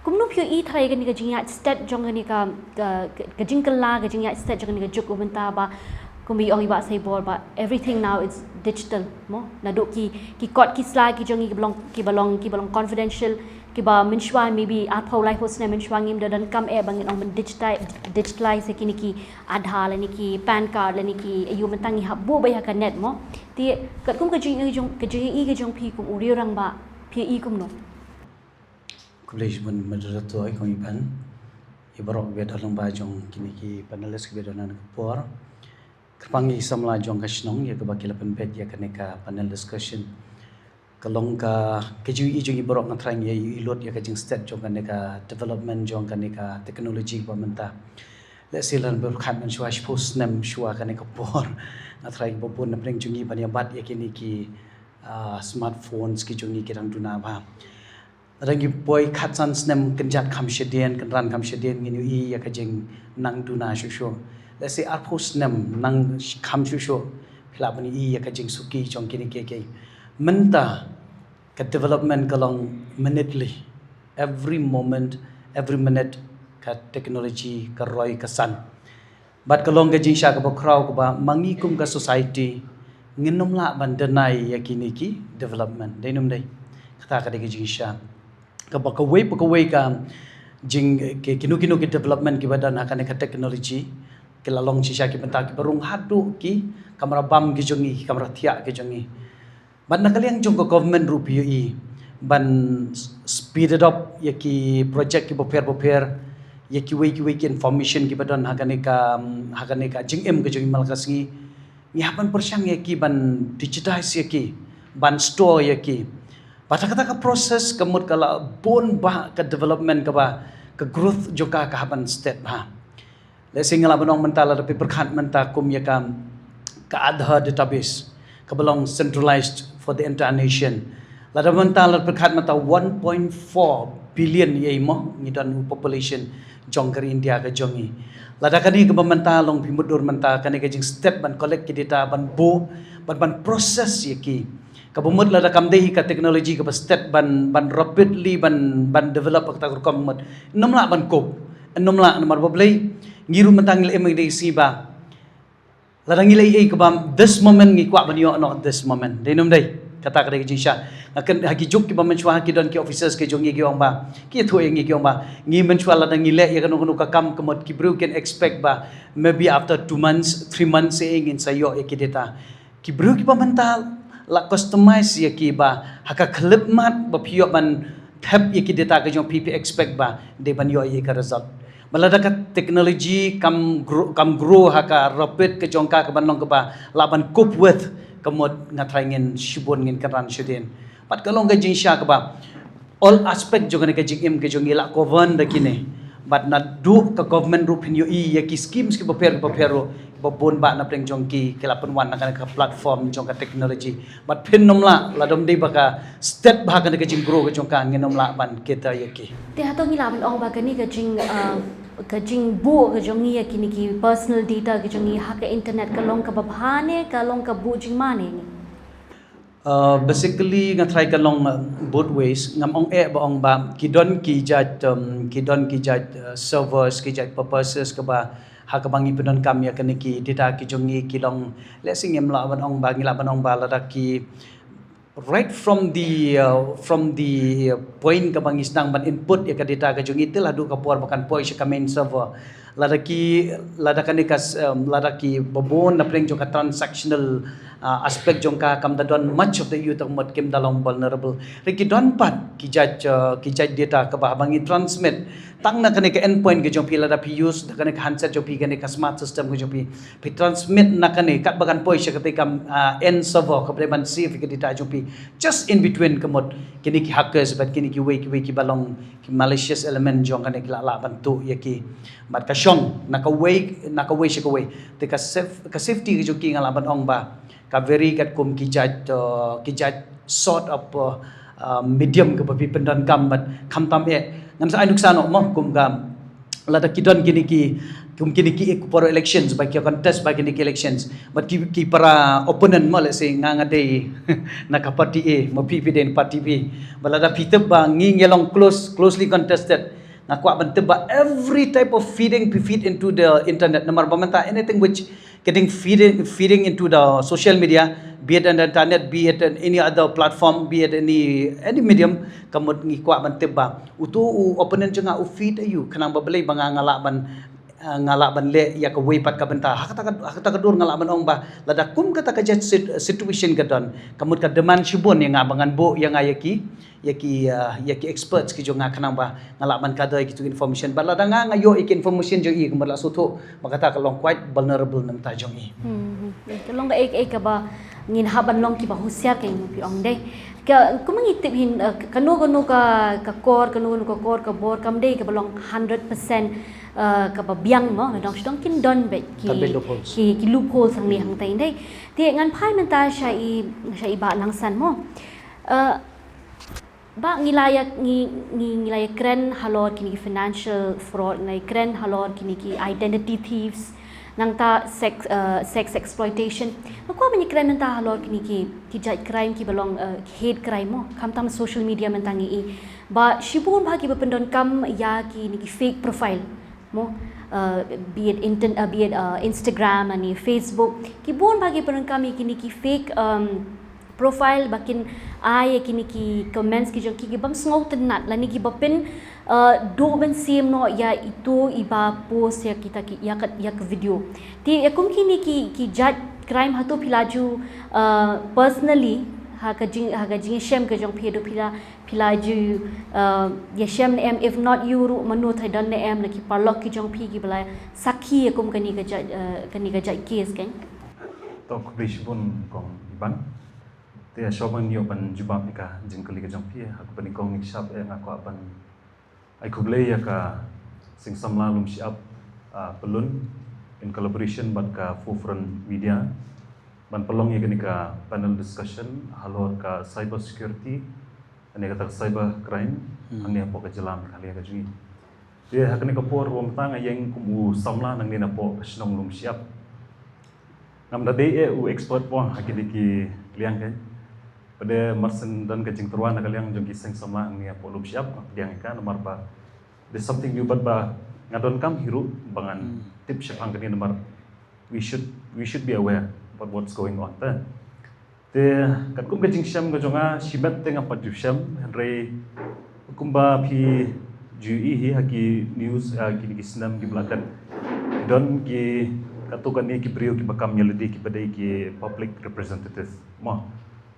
kumno phi ïohi tharai kane ka jingïaid stet jong kane ka, ka, ka, ka jingkylla, ka jingïaid stet jong kane ka juk mynta ba kumba i ong i Bah Saibor ba everything now is digital mo. Naduh ki, ki kot ki sla ki jong i kiba long, kiba long, kiba long confidential, kiba mynshuwa maybe arphew laiphew snem mynshuwa ngim da donkam eh ba ngin ong ban digitize, digitalize ïa kine ki Aadhaar lane ki PAN card lane ki aïu mynta ngi hap buh beit ha ka net mo. Te katkum ka jingïohi jong, ka jingïohi ka jong phi kum u riew rangbah phi ïohi kumno? Khublei shibun moderator, ïa kong Iban, ïa baroh kiba don lyngba jong kine ki panelist kiba don ha kane ka por. Kyrpang ïa ki samla jong ka shnong ïa kaba ki la pynbeit ïa kane ka panel discussion. Ka long ka, ka jingïohi jong ngi baroh, nga tharai ngi ïohi lut ïa ka jingstet jong kane ka development jong kane ka technology ba mynta. Let's say, lada pyrkhat mynshuwa shiphew snem shuwa kane ka por, nga tharai ba bun na pdeng jong ngi ban ïa bat ïa kine ki, ah, smartphones ki jong ngi ki dang duna bha. Lada ngi poi khatsan snem kynjat kham shadien, kynran kham shadien, ngin ïohi ïa ka jingnang duna shuh shuh. Let's say arphew snem nang kham shuh shuh, phi lah ban ïohi ïa ka jingsuki jong kine kiei kiei. Mynta ka development ka long minutely. Every moment, every minute ka technology ka roi ka san. Bad ka long ka jingshisha kaba khraw kaba ma ngi kum ka society ngin ym lah ban deny ïa kine ki development. Dei ne ym dei? Kata ka dei ka jingshisha. Kaba kawei pa kawei ka jing, ki, kino kino ki development kiba don ha kane ka technology ki la long shisha ki bynta kiba rung haduh ki kamra bam ki jong ngi, ki kamra thiah ki jong ngi. Bad na ka liang jong ka government ruh phi ïohi ban speed it up ïa ki project kiba pher ba pher, ïa kiwei kiwei ki information kiba don ha kane ka, ha kane ka jingim ka jong ngi man la ka sngi. Ngi hap ban pyrshang ïa ki, ban digitize ïa ki, ban store ïa ki. Bad ha kata ka process ka mut ka la bun bah ka development kaba, ka growth jong ka ka hap ban stet bha. Let's say nga lah ban ong mynta lada phi pyrkhat mynta kum ïa ka, ka Aadhaar database kaba long centralized for the entire nation. Lada mynta lada pyrkhat mynta one point four billion ïa i mo ngi don u population jong ka ri India ka jong ngi. Lada kane kaba mynta long phi mutdur mynta kane ka jingstet ban collect ki data ban buh, ban, ban process ïa ki. Kaba mut lada kam dei ka technology kaba stet ban, ban rapidly ban, ban develop ha kata ka rukom mut. Ngim lah ban kup. Ngim lah namar ba balei ngi ruh mynta ngi la im ïa ka dei si ba lada ngi la ïohi kaba this moment ngi kwah ban ïoh noh this moment. Dei ne ym dei? Kata ka dei ka jingshisha. Nga kren ha ki juk kiba mynshuwa ha ki don ki officers ki jong ngi ki ong ba, ki ïathuh ïa ngi ki ong ba, ngi mynshuwa lada ngi leh ïa kano kano ka kam ka mut ki briew kin expect ba maybe after two months, three months eh ngin sa ïoh ïa ki data. Ki briew kiba mynta la customize ïa ki ba ha ka khyllipmat ba phi ïoh ban thep ïa ki data ka jong phi, phi expect ba dei ban ïoh ïa ka result. Ba lada ka technology kam grow, kam grow ha ka rapid ka jong ka, ka ban long kaba lah ban cope with, ka mut nga tharai ngin shibun ngin kynran shadien. Bad ka long ka jingshisha kaba all aspect jong kane ka jingim ka jong ngi la cover da kine. Bad naduh ka government ruh phin ïohi ïa ki schemes kiba pher kiba pher ruh, ba bun bah na pdeng jong ki ki la pynwan na kane ka platform jong ka technology. Bad phin ym lah, lada ym dei ba ka stet bha kane ka jinggrow ka jong ka, ngin ym lah ban kita ïa ki. Te hato ngi lah ban ong ba kane ka jing, uh, ka jingbuh ka jong ngi ïa kine ki personal data ka jong ngi ha ka internet ka long kaba bha ne ka long ka buh jingma ne? Uh, basically nga tharai ka long, uh, both ways. Ngam ong eh ba ong ba ki don ki jait, um, ki don ki jait, uh, servers, ki jait purposes kaba ha kaba ngi pyndonkam ïa kine ki data ki jong ngi ki long, let's say ngim lah ban ong ba, ngi lah ban ong ba lada ki right from the, uh, from the, uh, point kaba ngi sdang ban input ïa ka data ka jong ngi te la haduh ka por ba kan poi sha ka main server. Lada ki, lada kane ka, um, lada ki ba bun na pdeng jong ka transactional, uh, aspect jong ka kam da don much of the use, ka mut kim da long vulnerable. Hynrei ki don pat ki jait, uh, ki jait data kaba haba ngi transmit tang na kane ka endpoint ka jong phi, lada phi use da kane ka handset jong phi, kane ka smart system ka jong phi, phi transmit na kane katba kan poi sha kata ka, uh, end server kaba dei ban save ka data jong phi. Just in between ka mut kine ki hackers bad kine kiwei kiwei kiba long ki malicious element jong kane ki lah lah ban tuh ïa ki. Bad ka shong na kawei, na kawei sha kawei. Te ka saf-, ka safety ka jong ki nga lah ban ong ba ka vary katkum ki jait, uh, ki jait sort of, uh, uh, medium kaba phi pyndonkam bad khamtam eh. Ngan sa ai nuksa noh mo kum ka lada ki don kine ki Kum kine ki ek por elections, ba ki contest ba kine ki elections. But ki, ki para opponent mo, let's say, nga nga dei na ka party A, mo phi phi dei na party B. Ba lada phi tip ba ngi ngi long close, closely contested. Nga kwah ban tip ba every type of feeding phi feed into the internet. Namar ba mynta anything which getting feeding, feeding into the social media, be it on the internet, be it on any other platform, be it any, any medium, ka mut ngi kwah ban tip ba uto u opponent jong nga u feed aïu, khnang ba balei ba nga nga lah ban, eh, nga lah ban leh ïa kawei pat ka bynta. Ha kata ka, ha kata ka dur nga lah ban ong ba lada kum kata ka jait sit-, situation ka don, ka mut ka demand shibun ïa nga ba ngan buh ïa nga ïa ki, ïa ki, uh, ïa ki experts ki jong nga, khnang ba nga lah ban gather ïa kitu information. Ba lada nga nga ïoh ïa ki information jong i, kumba la shu thoh, ba kata ka long quite vulnerable na bynta jong i. Hmm, hmm. Ka long ka ek ek kaba ngin hap ban long kiba husiar, ka ïa phi ong dei. Ka, kumba ngi tip hi, uh, kano kano ka, ka kor, kano kano ka kor ka bor, kam dei kaba long hundred percent, uh, kaba biang mo, la dang shu don, kin don beit ki, ki loopholes hangne hangtai dei. Te ngan phai mynta sha i, sha i Bah Nangsan mo. Uh, Bah, ngi la ïa, ngi, ngi, ngi la ïa kren halor kine ki financial fraud, ngi la ïa kren halor kine ki identity thieves, nangta sex, uh, sex exploitation. Nga kwah ban ïa kren mynta halor kine ki, ki jait crime kiba long, uh, hate crime mo, khamtam social media mynta ngi i. Ba shibun bha kiba pyndonkam ïa kine ki fake profile mo, uh, be it inter-, uh, be it, uh, Instagram, ani Facebook. Ki bun bha kiba pyndonkam ïa kine ki fake, um, profile ba kin ai ïa kine ki comments ki jong ki, ki bym sngewtynnat lane kiba pyn, uh, duh mynsiem noh ïa itu iba post ïa kita ki, ïa ka, ïa ka video. Te ïa kum kine ki, ki jait crime hato phi la ju, uh, personally ha ka jing, ha ka jingïashem ka jong phi, hato phi la, phi la ju, uh, ïashem ne em, if not you ruh mano trai don ne em na ki paralok ki jong phi kiba la sakhi ïa kum kane ka jait, uh, kane ka jait case kan? To khublei shibun kong Iban. Te shuwa ban ïoh ban jubab ïa ka jingkylli ka jong phi, ha kaba nyngkong nyngkong eh nga kwah ban ai khublei ïa ka Seng Samla Lumshyiap, ah, Pyllun in collaboration bad ka Forefront Media ban pynlong ïa kane ka panel discussion halor ka cyber security, kane kata ka cyber crime, hmm, hangne hapoh ka jylla Meghalaya ka jong ngi. Te ha kane ka por ba mynta nga ïeng kum u samla nangne napoh ka shnong Lumshyiap. Ngam da dei eh u expert mo ha kine ki liang kein. Bad eh mar shen don ka jingtyrwa na ka liang jong ki seng samla hangne hapoh Lumshyiap, nga pdiang ïa ka namar ba there's something new, bad ba nga donkam hi ruh ba ngan, hmm, tip shaphang kane namar we should, we should be aware about what's going on te. Te katkum ka jingshem ka jong nga, shimet te ngam pat ju shem, hynrei kumba phi ju ïohi hi ha ki news, ha kine ki snem kiba la dep, don ki, katto katne ki briew kiba kam ïalade kiba dei ki public representative mo,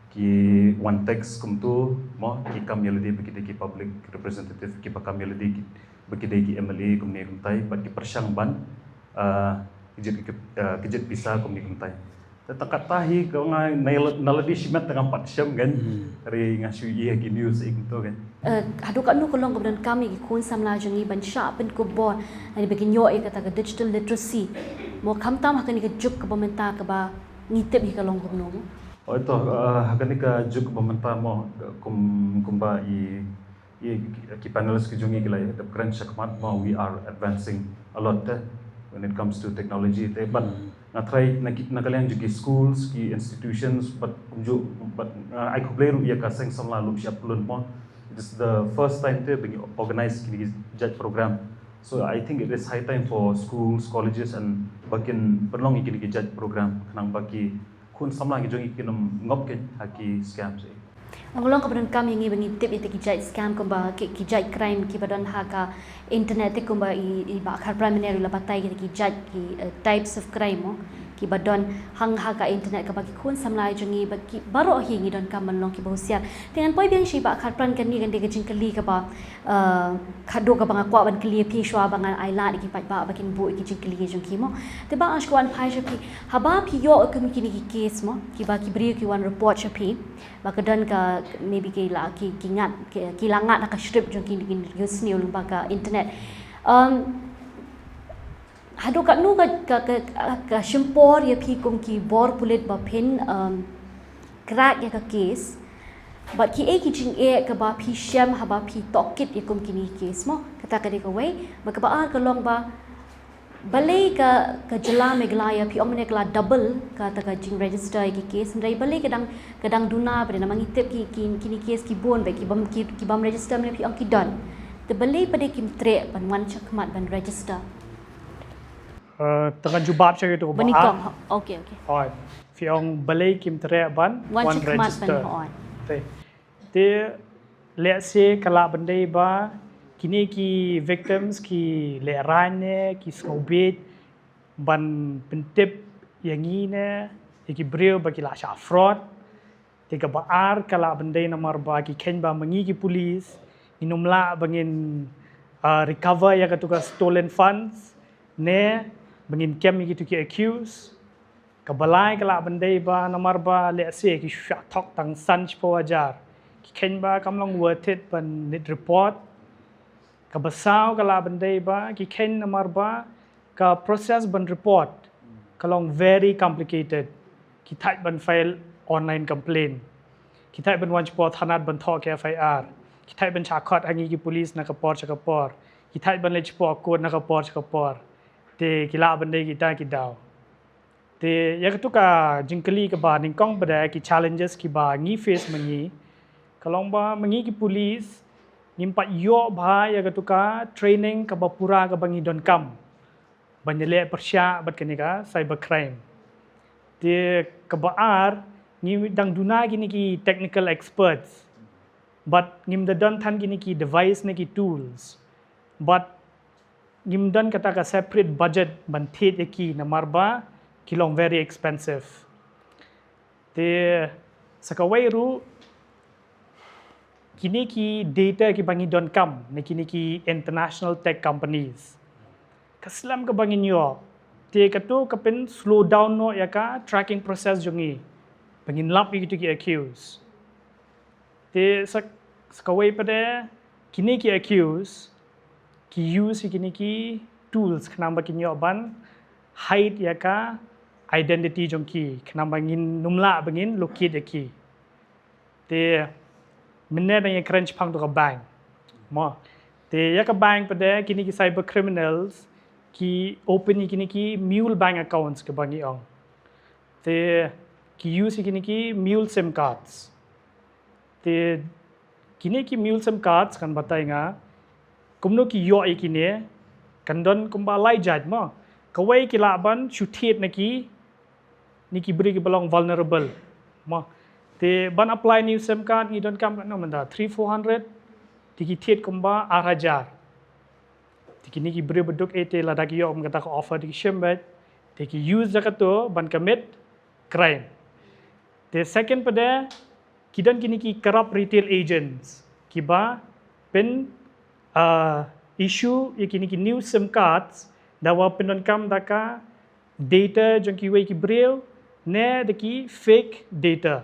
ki wan text kumto mo, ki kam ïalade ba ki dei ki public representative, kiba kam ïalade ki, ba ki dei ki M L A kumne kumtai, bad ki pyrshang ban, ah, kjit, ah, kjit pisa kumne kumtai. Te tang katta hi ka nga na la, na lade shimet te ngam pat shem kein. Hmm. Hynrei nga shu ïohi ha ki news ïa kumto kein. Eh, haduh katno ka long kaba donkam ïa ki khun samla jong ngi ban shah pynkupbor, lane ba kin ïoh ïa kata ka digital literacy mo, khamtam ha kane ka juk kaba mynta kaba ngi tip hi ka long kumno mo? Oh, to, eh, ha kane ka juk kaba mynta mo, kum, kumba i i, ki panelist ki jong ngi ki la ïa dep kren shakhmat mo, we are advancing a lot te when it comes to technology te, bad, hmm, nga tharai na ki, na ka liang jong ki schools, ki institutions, bad kumjuh, bad nga ai khublei ruh ïa ka Seng Samla Lumshyiap Pyllun mo. It is the first time te ba ngi organize kine ki jait program. So I think it is high time for schools, colleges and ba kin pynlong ïa kine ki jait program khnang ba ki khun samla ki jong ngi kin ym ngop kein ha ki scams. Nga long kaba donkam ïa ngi ba ngin tip ïa ki jait scam kumba ki, ki jait crime kiba don ha ka internet te kumba i, i Bah Kharpran mynne ruh la batai ïa ki jait ki, eh, types of crime mo kiba don hang ha ka internet kaba ki khun samla jong ngi ba ki baroh hi ngi donkam ban long kiba husiar. Te ngan poi biang sha i Bah Kharpran, kane kan dei ka jingkylli kaba, eh, khadduh kaba nga kwah ban kylli ïa phi shuwa ba ngan ai lad ïa ki paidbah ba kin buh ïa ki jingkylli jong ki mo. Te Bah, nga shu kwah ban phai sha phi. Haba phi ïoh kum kine ki case mo, kiba ki briew ki wan report sha phi ba ka don ka, maybe ki la, ki, ki ngat, ki, ki la ngat ha ka strip jong kine ki riewsniew lyngba ka internet. Um, haduh katno ka, ka, ka, ka shim por ïa phi kum ki bor pulit ba phin, um, crack ïa ka case? Bad kiei ki jingeh kaba phi shem haba phi tohkit ïa kum kine ki case mo? Kata ka dei kawei. Bad kaba ar ka long ba Balei ka, ka jylla Meghalaya phi ong mynne ka la double kata ka jing register ïa ki case, hynrei balei ka dang, ka dang duna pat namar ngi tip ki, ki, kine case ki bun bad ki bym, ki, ki bym register mynne phi ong ki don. Te balei pat kim treh ban wan shakhmat ban register? Uh, tang jubab sha ito Bani ba. Kong. Okay, okay. Oh, phi ong balei kim treh ban Wan wan shakhmat ban register. Hooid. Te, te lehse ka lah ban dei ba kine ki victims ki lehraiñ ne ki sngewbit ban pyntip ïa ngi ne ïa ki briew ba ki la shah fraud. Te kaba ar ka lah ban dei namar ba ki kheiñ ba ma ngi ki police ngin ym lah ba ngin, uh, recover ïa katu ka stolen funds ne ba ngin kem ïa kitu ki accused. Kaba lai ka lah ban dei ba namar ba lehse ki shu shah thok tang san shiphew hajar, ki kheiñ ba kam long worth it ban leit report. Kaba saw ka lah ban dei ba ki kheiñ namar ba ka process ban report ka long very complicated. Ki thait ban file online complaint, ki thait ban wan shapoh thanat ban thoh ka F I R, ki thait ban shah khot ha ngi ki police na ka por sha ka por, ki thait ban leit shapoh court na ka por sha ka por. Te ki lah ban dei kita ki daw. Te ïa katu ka jingkylli kaba nyngkong pat, ki challenges kiba ngi face ma ngi ka long ba ma ngi ki police ngim pat ïoh bha ïa katu ka training kaba pura kaba ngi donkam ban ïaleh pyrshah bad kane ka cyber crime. Te kaba ar, ngi dang duna kine ki technical experts bad ngim da don than kine ki device ne ki tools bad ngim don kata ka separate budget ban thied ïa ki namar ba ki long very expensive. Te sa kawei ruh, kine ki data kiba ngi donkam na kine ki international tech companies, ka slem kaba ngin ïoh, te katu ka pyn slow down noh ïa ka tracking process jong ngi ba ngin lap ïa kitu ki accused. Te sa, sa kawei pat, kine ki accused ki use ïa kine ki tools khnang ba kin ïoh ban hide ïa ka identity jong ki, khnang ba ngin ym lah ba ngin locate ïa ki. Te mynne dang ïakren shaphang tu ka bank, mo. Te ïa ka bank pat, kine ki cyber criminals ki open ïa kine ki mule bank accounts kaba ngi ong. Te ki use ïa kine ki mule sim cards. Te kine ki mule sim cards kan batai nga kumno ki ïoh ïa kine, kan don kumba lai jait, mo. Kawei ki lah ban shu thied na ki, na ki briew kiba long vulnerable, mo. Te ban apply new sim card ngi donkam katno mynta, three four hundred. Te ki thied kumba ar hajar. Te kine ki briew ba duk, eh, te lada ki ïoh kum kata ka offer te ki shim beit. Te ki use da katu ban commit crime. Te second pat, ki don kine ki corrupt retail agents kiba pyn, uh, issue ïa kine ki new sim cards da kaba pyndonkam da ka data jong kiwei ki briew ne da ki fake data.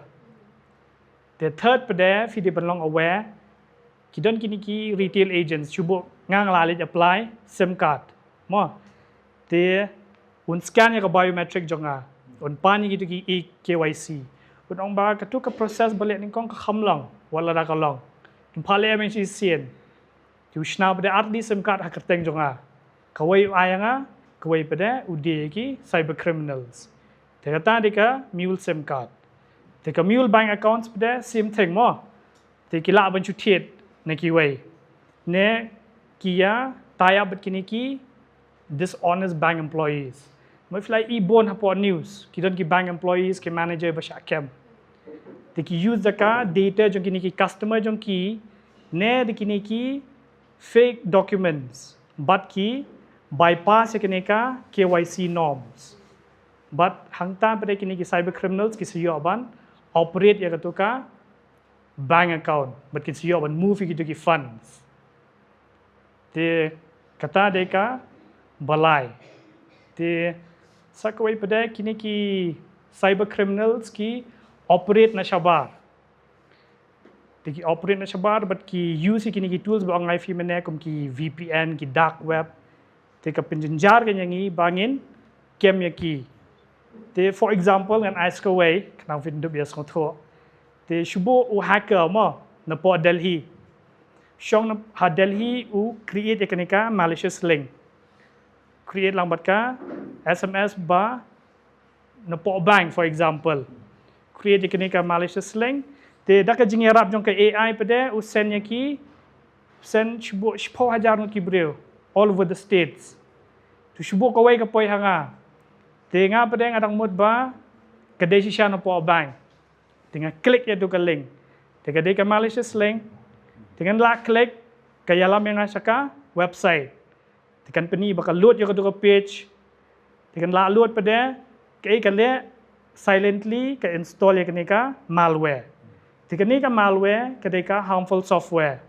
Te third pat, phi dei ban long aware, ki don kine ki retail agents, shu buh nga nga la leit apply sim card, mo. Te un scan ïa ka biometric jong nga, un pan ïa kitu ki e-K Y C, un ong ba katu ka process ba leh nyngkong ka kham long, wat lada ka long. Te pha leh mynta shisien, te u shna pat artylli sim card ha kyrteng jong nga. Kawei u ai ïa nga, kawei pat u die ïa ki cyber criminals. Te kata dei ka mule sim card. Te ka mule bank accounts pat same thing, mo. Te ki lah ban shu thied na kiwei, ne ki ïa tie up bad kine ki dishonest bank employees. Mo, phi la i bun hapoh news, ki don ki bank employees, ki manager ba shah kem. Te ki use da ka data jong kine ki customer jong ki ne da kine ki fake documents bad ki bypass ïa kine ka K Y C norms. Bad hangta pat kine ki cyber criminals ki sa ïoh ban operate ïa katu ka bank account bad kin sa ïoh ban move ïa kitu ki funds. Te kata dei kaba lai. Te sa kawei pat, kine ki cyber criminals ki operate na shabar. Te ki operate na shabar bad ki use ïa kine ki tools ba ong ai phi mynne kum ki V P N, ki dark web. Te ka pynjynjar ka ïa ngi ba ngin kem ïa ki. Te for example ngan ai sa kawei khnang phin dup ïa sngewthuh. Te shu buh u hacker, mo, napoh Delhi. Shong na ha Delhi u create ïa kane ka malicious link. Create lang bad ka S M S ba na poh bank, for example. Create ïa kane ka malicious link. Te da ka jingïarap jong ka A I pat de u send ïa ki, send shibun shiphew hajar ngut ki briew all over the states. To shibun kawei ka poi ha nga. Te nga pat de nga dang mut ba ka dei shisha na poh bank. Te nga click ïa tu ka link. Te ka dei ka malicious link. Te ngan lah click, ka ïalam ïa nga sha ka website. Te kan pyni ba ka load ïa ka tu ka page. Te kan lah load pat de, kaei ka leh, silently ka install ïa kane ka malware. Te kane ka malware ka dei ka harmful software.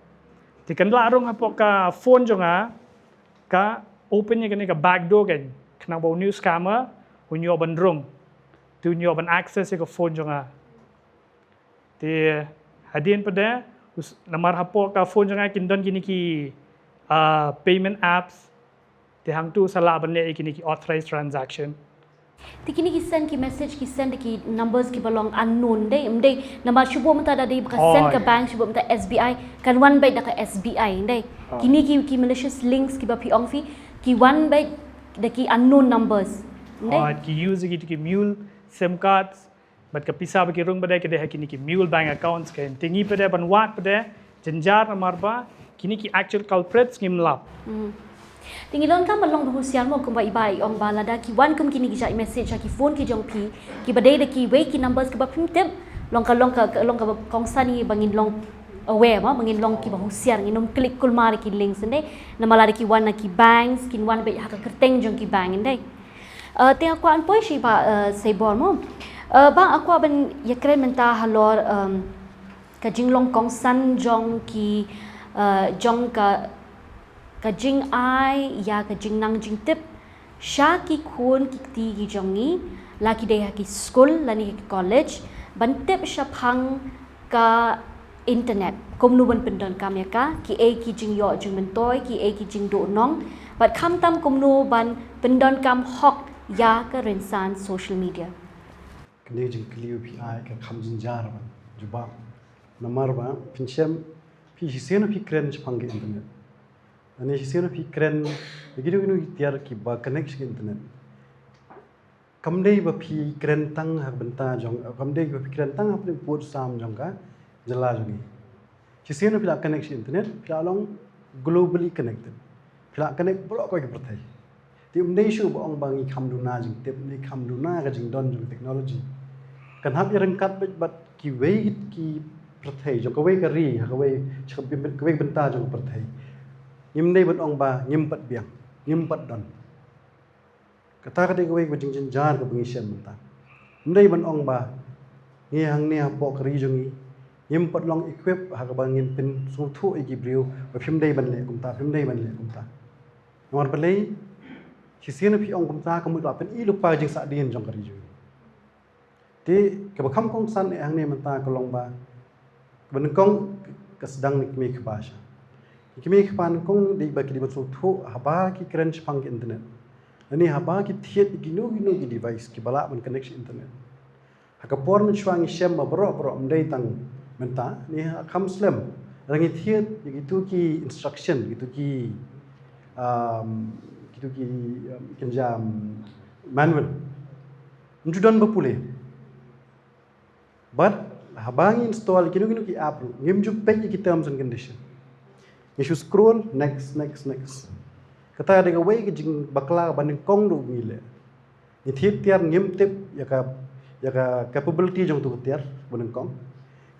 Te kan lah rung hapoh ka phone jong nga, ka open ïa kane ka backdoor, kan, khnang ba une u scammer un ïoh ban rung. Te un ïoh ban access ïa ka phone jong nga. Te hadien pat de, namar hapoh ka phone jong nga kin don kine ki, ah, payment apps. Te hangtu sa lah ban leh ïa kine ki authorized transaction. Te kine ki send ki message, ki send ki numbers kiba long unknown, dei, ym dei? Namar shibun mynta da dei ba ka send ka bank, shibun mynta S B I, kan wan beit da ka S B I, dei? Kine ki, ki malicious links kiba phi ong phi, ki wan beit da ki unknown numbers, dei? Ki use ki, ki mule SIM cards, bad ka pisa ba ki rung pat de ka dei ha kine ki mule bank accounts, kan. Te ngi pat de ban wad pat de jynjar, namar ba kine ki actual culprits ngim lap. Te ngi donkam ban long ba husiar mo, kumba i Bah i ong ba lada ki wan kum kine ki jait message ha ki phone ki jong phi, kiba dei da kiwei ki numbers kiba phim tip, long ka, long ka, long kaba kongsan ïa ngi ba ngin long aware mo, ba ngin long kiba husiar, ngin ym click kulmar ïa ki links, ym dei? Namar lada ki wan na ki banks, kin wan beit ha ka kyrteng jong ki bank, ym dei? Eh, te nga kwah ban poi sha i Bah, eh, Seibor mo. Eh, Bah, nga kwah ban ïakren mynta halor, em, ka jinglong kongsan jong ki, eh, jong ka, ka jingai ïa ka jingnang jingtip sha ki khun ki kti ki jong ngi, la ki dei ha ki skul lane ha ki college, ban tip shaphang ka internet, kumno ban pyndonkam ïa ka, kiei ki jingïoh jingmyntoi, kiei ki jingduhnong, bad khamtam kumno ban pyndonkam hok ïa ka rynsan social media. Kane ka jingkylli phi ai ka kham jynjar ban jubab. Namar ba phin shem, phi shisien phi kren shaphang ka internet. Lane shisien phi kren ïa kino kino ki tiar kiba connect sha ka internet. Kam dei ba phi kren tang ha ka bynta jong, kam dei ba phi kren tang ha pdeng pud sam jong ka jylla jong ngi. Shisien phi la connect sha internet, phi la long globally connected. Phi la connect baroh kawei ka pyrthei. Te ym dei shuh ba ong ba ngi kham duna jingtip, ngi kham duna ka jingdon jong ka technology. Kan hap ïaryngkat beit bad kiwei ki pyrthei jong kawei ka ri, ha kawei, kawei ka bynta jong ka pyrthei. Ngim dei ban ong ba ngim pat biang, ngim pat don. Kata ka dei kawei ka jingjynjar kaba ngi shem mynta. Ym dei ban ong ba ngi hangne hapoh ka ri jong ngi, ngim pat long equip ha kaba ngin pynsngewthuh ïa ki briew ba phim dei ban leh kumta, phim dei ban leh kumta. Namar balei, shisien phi ong kumta, ka mut la pyni lypa ka jingsahdien jong ka ri jong ngi. Te kaba kham kongsan eh hangne mynta ka long ba, kaba nyngkong, ka sdang na ki kmie ki kpa sha. Ki kmie ki kpa nyngkong dei ba ki dei ban sngewthuh haba ki kren shaphang ka internet, lane haba ki thied ïa kino kino ki device kiba lah ban connect sha internet. Ha ka por mynshuwa ngi shem ba baroh baroh, ym dei tang mynta, ne ha kham slem, lada ngi thied ïa kito ki instruction, kito ki, um, kito ki, um, kynja, um, manual, ym ju don ba pule. Bad haba ngi install kino kino ki app ruh, ngim ju peit ïa ki terms and condition. Ngi shu scroll, next, next, next. Kata dei kawei ka jingbakla ba nyngkong ruh ngi leh. Ngi thied tiar, ngim tip ïa ka, ïa ka capability jong uto u tiar ba nyngkong.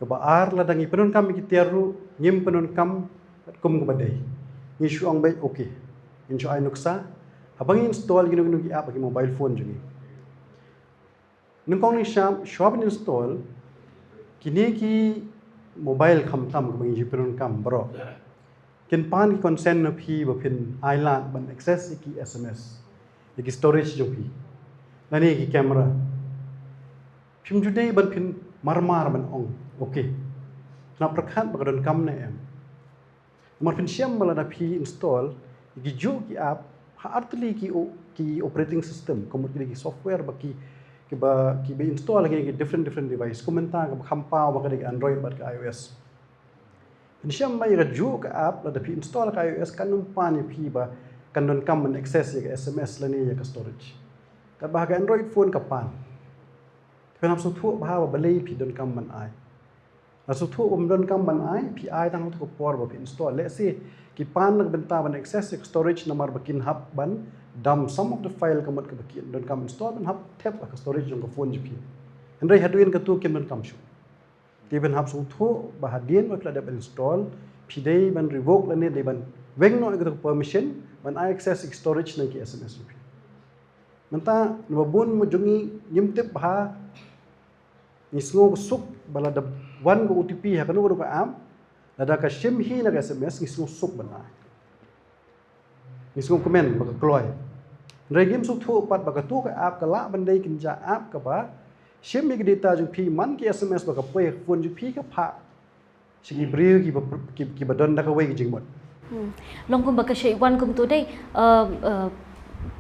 Kaba ar, lada ngi pyndonkam ïa ki tiar ruh, ngim pyndonkam kum kaba dei. Ngi shu ong beit, okay, ngin shu ai nuksa haba ngi install kino kino ki app ha ki mobile phone jong ngi. Nyngkong nyngshap, shuwa ban install, kine ki mobile khamtam kaba ngi ju pyndonkam baroh, kin pan ki consent na phi ba phin ai lad ban access ïa ki S M S, ïa ki storage jong phi, lane ïa ki camera. Phim ju dei ban phin mar mar ban ong, okay, nga pyrkhat ba ka donkam ne em. Namar phin shem ba lada phi install ïa kijuh ki app ha artylli ki o-, ki operating system, ka mut ki dei ki software ba ki, kiba, kiba install ha ki different, different device. Kum mynta kaba kham paw ba ka dei ka Android bad ka I O S. Phin shem ba ïa kajuh ka app lada phi install ha ka I O S kan ym pan ïa phi ba kan donkam ban access ïa ka S M S lane ïa ka storage. Katba ha ka Android phone ka pan. Te phin hap sngewthuh bha ba balei phi donkam ban ai. Lada sngewthuh bym donkam ban ai, phi ai tang ha kato ka por ba phi install. Lehse ki pan na ka bynta ban access ïa ka storage namar ba kin hap ban dump some of the file ka mut kaba ki donkam install, ban hap thep ha ka storage jong ka phone jong phi. Hynrei haduh kato kim donkam shuh. Te phin hap sngewthuh ba hadien ba phi la dep install, phi dei ban revoke lane dei ban weng noh ïa kato ka permission ban ai access ïa ka storage na ki S M S jong phi. Mynta naba bun jong ngi ngim tip bha, ngi sngew suk ba lada wan ka O T P ha kano kano ka app, lada ka shim hi na ka S M S, ngi sngew suk ban ai. Ngi sngewkmen ba ka kloi. Hynrei ngim sngewthuh pat ba kato ka app ka lah ban dei kynja app kaba shim ïa ka data jong phi, man ki S M S ba ka poi ha ka phone jong phi ka phah sha ki briew kiba, ki, kiba don da kawei ka jingmut. Hmm. Long kumba ka shait wan kumto dei, uh, uh,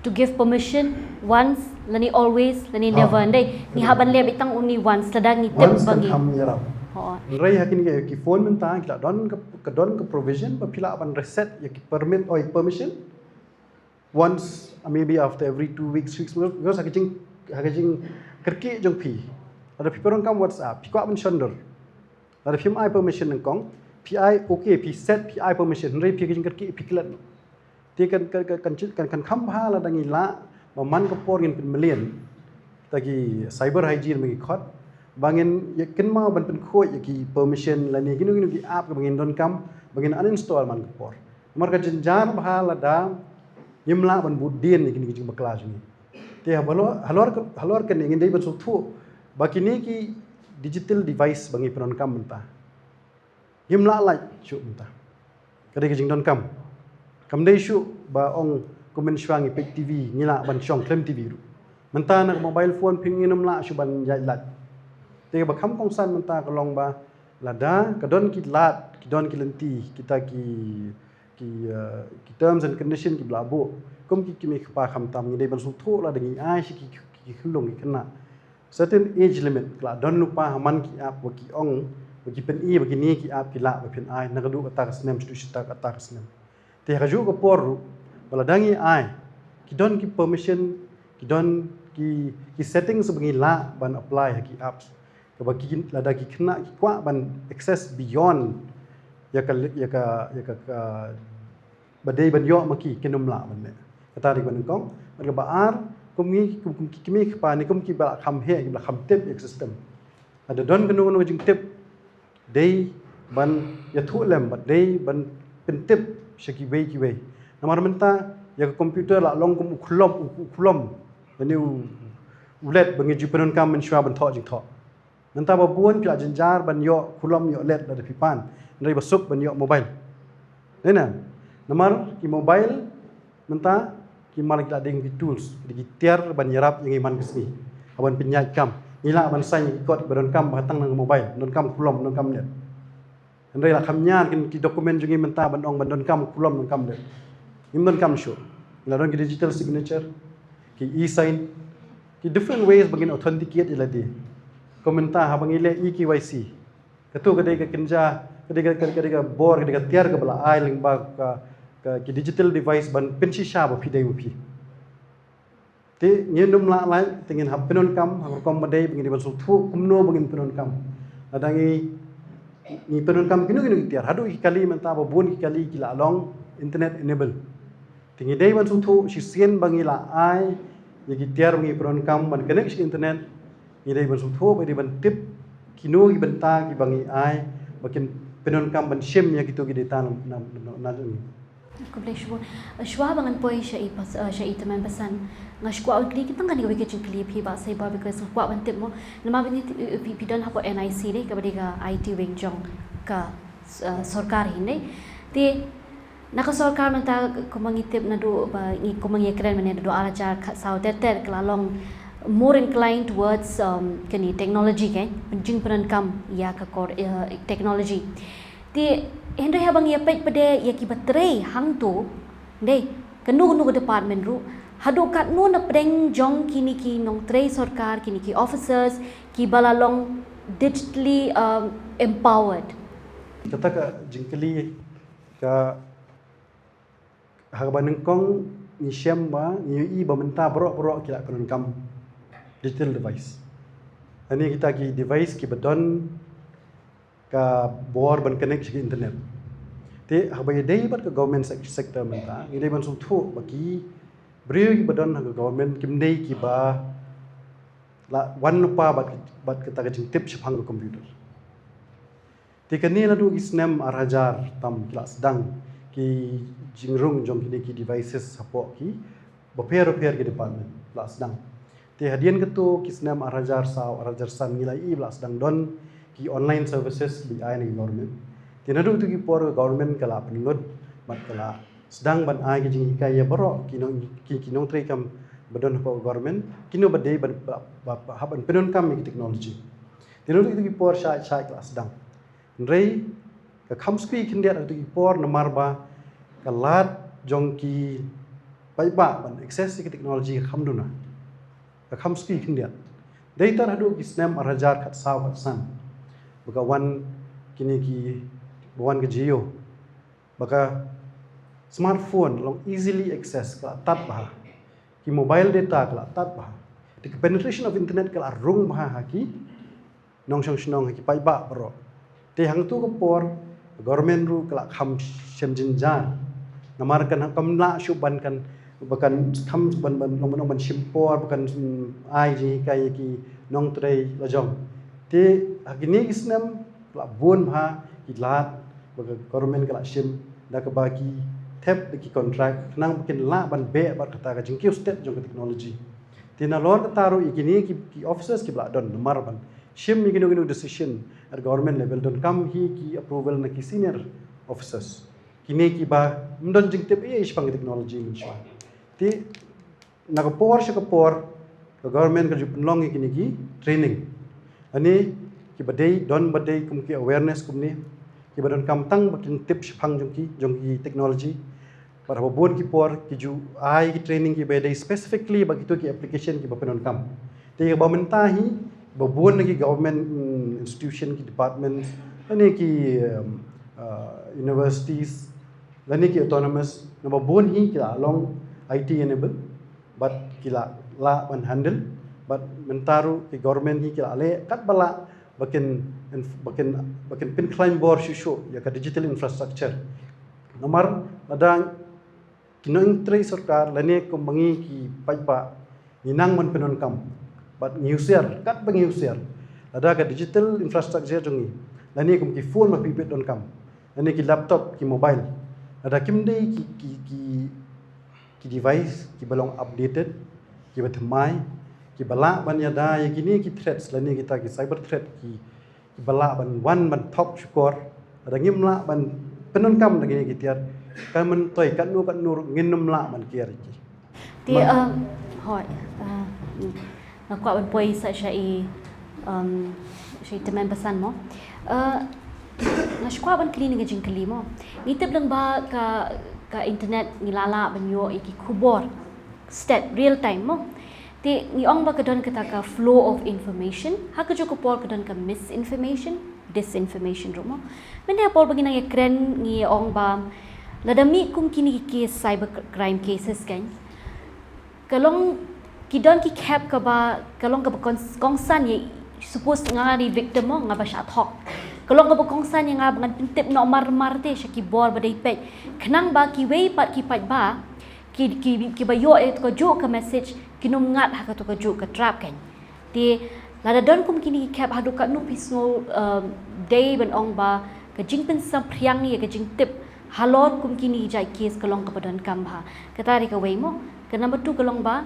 to give permission once lane always lane never, dei. Ngi hap ban leh beit tang only once lada ngi tip ba ngi. Once kan kham ïarap. Hynrei ha kine ki phone mynta ki la don ka, ka don ka provision ba phi lah ban reset ïa ki permit, oi, permission once, uh, maybe after every two weeks, weeks, because ha ka jing, ha ka jingkyrkieh jong phi, lada phi pyndonkam WhatsApp, phi kwah ban shon dur, lada phim ai permission nyngkong, phi ai okay, phi set, phi ai permission, hynrei phi ha ka jingkyrkieh phi klet. Te kan, kan, kan, kan, kan, kan kham bha lada ngi lah ba man ka por ngin pynmlien da ki cyber hygiene ba ngi khot, ba ngin ïa kynmaw ban pynkhuid ïa ki permission lane kino kino ki app ba ngin donkam ba ngin uninstall man ka por. Namar ka jynjar bha lada ngim lah ban bud dien ïa kine ki jingbakla jong ngi. Te halor, halor, halor kane ngin dei ban sngewthuh ba kine ki digital device ba ngi pyndonkam mynta, ngim lah lait shuh mynta. Ka dei ka jingdonkam. Kam dei shuh ba ong kum mynshuwa ngi peit T V, ngi lah ban shong khlem T V ruh. Mynta na ka mobile phone phi ngin ym lah shuh ban ïaid lait. Te ba kham kongsan mynta ka long ba lada ka don ki lad, ki don ki lynti, kita ki, ki, uh, ki terms and condition kiba la buh, kum ki kmie ki kpa khamtam ngi dei ban sngewthuh lada ngi ai sha ki, ki khyllung ki khynnah certain age limit, ka la don lypa ha man ki app ba ki ong, ba ki pyni ba kine ki app ki lah ba phin ai na kaduh kata ka snem shaduh shata kata ka snem. Te ha kajuh ka por ruh ba lada ngi ai, ki don ki permission, ki don ki, ki settings ba ngi lah ban apply ha ki apps. Kaba ki, lada ki khynnah ki kwah ban access beyond ïa ka, ïa ka, ïa ka, ka ba dei ban ïoh ma ki, kin ym lah ban leh. Kata dei kaba nyngkong. Bad kaba ar, kum ngi, kum, kum ki kmie ki kpa ne kum kiba la kham heh, kiba la kham tip ïa ka system, lada don kano kano ka jingtip, dei ban ïathuh lem bad dei ban pyntip sha kiwei kiwei. Namar mynta ïa ka computer la long kum u khlom, u, u khlom lane u, u led ba ngi ju pyndonkam mynshuwa ban thoh jingthoh. Mynta ba bun phi la jynjar ban ïoh khlom ïoh led lada phi pan, hynrei ba suk ban ïoh mobile. Dei na, namar ki mobile mynta ki mar ki la dei ki tools, dei ki tiar ban ïarap ïa ngi man ka sngi ha ban pynïaid kam. Ngi lah ban sign ïa ki kot ba donkam ba tang na ka mobile, donkam khlom, donkam led. Hynrei la kham ñiar ki, ki document jong ngi mynta ban ong ban donkam khlom, donkam led. Ngim donkam shuh. Ngi la don ki digital signature, ki e-sign, ki different ways ba ngin authenticate ïa lade. Kum mynta haba ngi leh e-K Y C, kato ka dei ka kynja, ka dei ka, ka, ka dei ka bor, ka dei ka tiar kaba la ai lyngba ka, ka, ki digital device ban pynshisha ba phi dei ma phi. Te ngin ym lah lait, te ngin hap pyndonkam ha ka rukom ba dei, ba ngin dei ban sngewthuh kumno ba ngin pyndonkam. Lada ngi, ngi pyndonkam kino kino ki tiar, haduh ki kali mynta ba bun ki kali ki la long internet enable. Te ngi dei ban sngewthuh shisien ba ngi la ai ïa ki tiar ba ngi pyndonkam ban connect sha internet, ngi dei ban sngewthuh, ba dei ban tip kino ki bynta kiba ngi ai ba kin pyndonkam ban shim ïa kito ki data na, na, na, na jong ngi. Khublei shibun. Shuwa ba ngan poi sha i pas, eh, sha i tymmen basan, nga shu kwah ban kylli, tang kane kawei ka jingkylli ïa phi Bah Saibor, because nga kwah ban tip mo, namar ba ngi, eh, phi, phi don hapoh N I C ne, kaba dei ka I T wing jong ka, eh, sorkar hi ne. Te na ka sorkar mynta kumba ngi tip naduh ba ngi, kumba ngi kren mynne naduh ar hajar khatsaw ter ter ka la long more inclined towards, um, kane technology, ka jingpyndonkam ïa ka kor, eh, technology. Te hynrei haba ngi ïa peit pat de ïa kiba trei hangto, dei kano kano ka department ruh, haduh katno na pdeng jong kine ki nongtrei sorkar, kine ki officers kiba la long digitally, um, empowered? Kata ka jingkylli ka Ha kaba nyngkong ngi shem ba ngi ïohi ba mynta baroh baroh ki la pyndonkam digital device. Hangne kita ki device kiba don ka bor ban connect sha ki internet. Te ha kaba ïadei bad ka government sec- sector mynta ngi dei ban sngewthuh ba ki briew kiba don ha ka government kim dei kiba la wan lypa bad, bad kata ka jingtip shaphang ka computer. Te kane naduh ki snem ar hajar tam ki la sdang ki jingrung jong kine ki devices hapoh ki bapher bapher ki department la sdang. Te hadien kato ki snem ar hajar saw ar hajar san ngi la ïohi ba la sdang don ki online services ba ai na ki government. Te naduh tu ki por ka government ka la pynlut bad ka la sdang ban ai ki jinghikai ïa baroh ki nong ki, ki nongtrei kam ba don hapoh government kino ba dei ban ba, ba, ba, hap ban pyndonkam ïa ki technology. Te naduh tu ki por shai shai ka la sdang. Hynrei ka kham skui khyndiat ha tu ki por namar ba ka lad jong ki paidbah ban access ïa ki technology ka kham duna. Ka kham skui khyndiat. Dei tang haduh ki snem ar hajar khatsaw khatsan ba ka wan kine ki ba wan ka Jio ba ka smartphone long easily access ka la tad bha. Ki mobile data ka la tad bha. Te ka penetration of internet ka la rung bha ha ki nongshong shnong ha ki paidbah baroh. Te hangtu ka por government ruh ka la kham shem jynjar. Namar kan kam lah shuh ban kan ba kan kham ban ban long ban shim por ba kan ai jinghikai ïa ki nongtrei lajong. Te ha kine ki snem ka la bun bha ki lad ba ka government ka la shim da kaba ki thep da ki contract khnang ba kin lah ban beh bad kata ka jingkiew stet jong ka technology. Te nalor kata ruh ïa kine ki, ki officers kiba la don namar ban shim ïa kino kino decision at government level donkam hi ki approval na ki senior officers. Kine kiba ym don jingtip ei ei shaphang ki technology mynshuwa. Te na ka por sha ka por ka government ka ju pynlong ïa kine ki training. Lane kiba dei don ba dei kum ki awareness kumne kiba donkam tang ba kin tip shaphang jong ki jong ki technology. Bad haba bun ki por ki ju ai ki training kiba dei specifically ba kito ki application kiba pyndonkam. Te ba mynta hi ba bun na ki government, mm, institution ki department lane ki, um, uh, universities lane ki autonomous naba bun hi ki la long I T enabled bad ki la lah ban handle bad mynta ruh ki government hi ki la leh katba lah ba kin ba kin ba kin pynkhlaiñ bor shuh shuh ïa ka digital infrastructure. Namar lada ki nongtrei sorkar lane kum ba ngi ki paidbah ngi nang ban pyndonkam bad ngi husiar katba ngi husiar lada ka digital infrastructure jong ngi lane kum ki phone ba phi pyndonkam lane ki laptop ki mobile lada kim dei ki ki ki ki device kiba long updated kiba thymmai kiba lah ban ïada ïa kine ki threats lane kita ki cyber threat ki kiba lah ban wan ban thok shukor lada ngim lah ban pyndonkam da kine ki tiar ka myntoi katno katno ruh ngin ym lah ban kiar ïa ki. Te, um, hoi, uh, nga kwah ban poi sa sha i, um, sha i tymmen basan mo. Uh, nga shu kwah ban kylli na ka jingkylli mo. Ngi tip lang ba ka, ka internet ngi la lah ban ïoh ïa ki khubor stet real time mo. Te ngi ong ba ka don kata ka flow of information, ha ka juh ka por ka don ka misinformation, disinformation ruh mo. Mynta por ba ngi nang ïakren ngi ong ba lada mih kum kine ki case cyber crime cases kan. Ka long ki don ki khep kaba ka long kaba kongsan ïa suppose nga nga dei victim mo nga ba shah thok. Ka long kaba kongsan ïa nga ba ngan pyntip noh mar mar te sha ki bor ba dei peit. Khnang ba kiwei pat ki paidbah ki ki kiba ïoh ïa ka juh ka message kin ym ngat ha ka juh ka trap kan. Te lada don kum kine ki khep haduh katno phi sngew, um, dei ban ong ba ka jingpynsaphriang ïa ka jingtip halor kum kine ki jait case ka long kaba donkam bha. Kata dei kawei mo. Ka number two ka long ba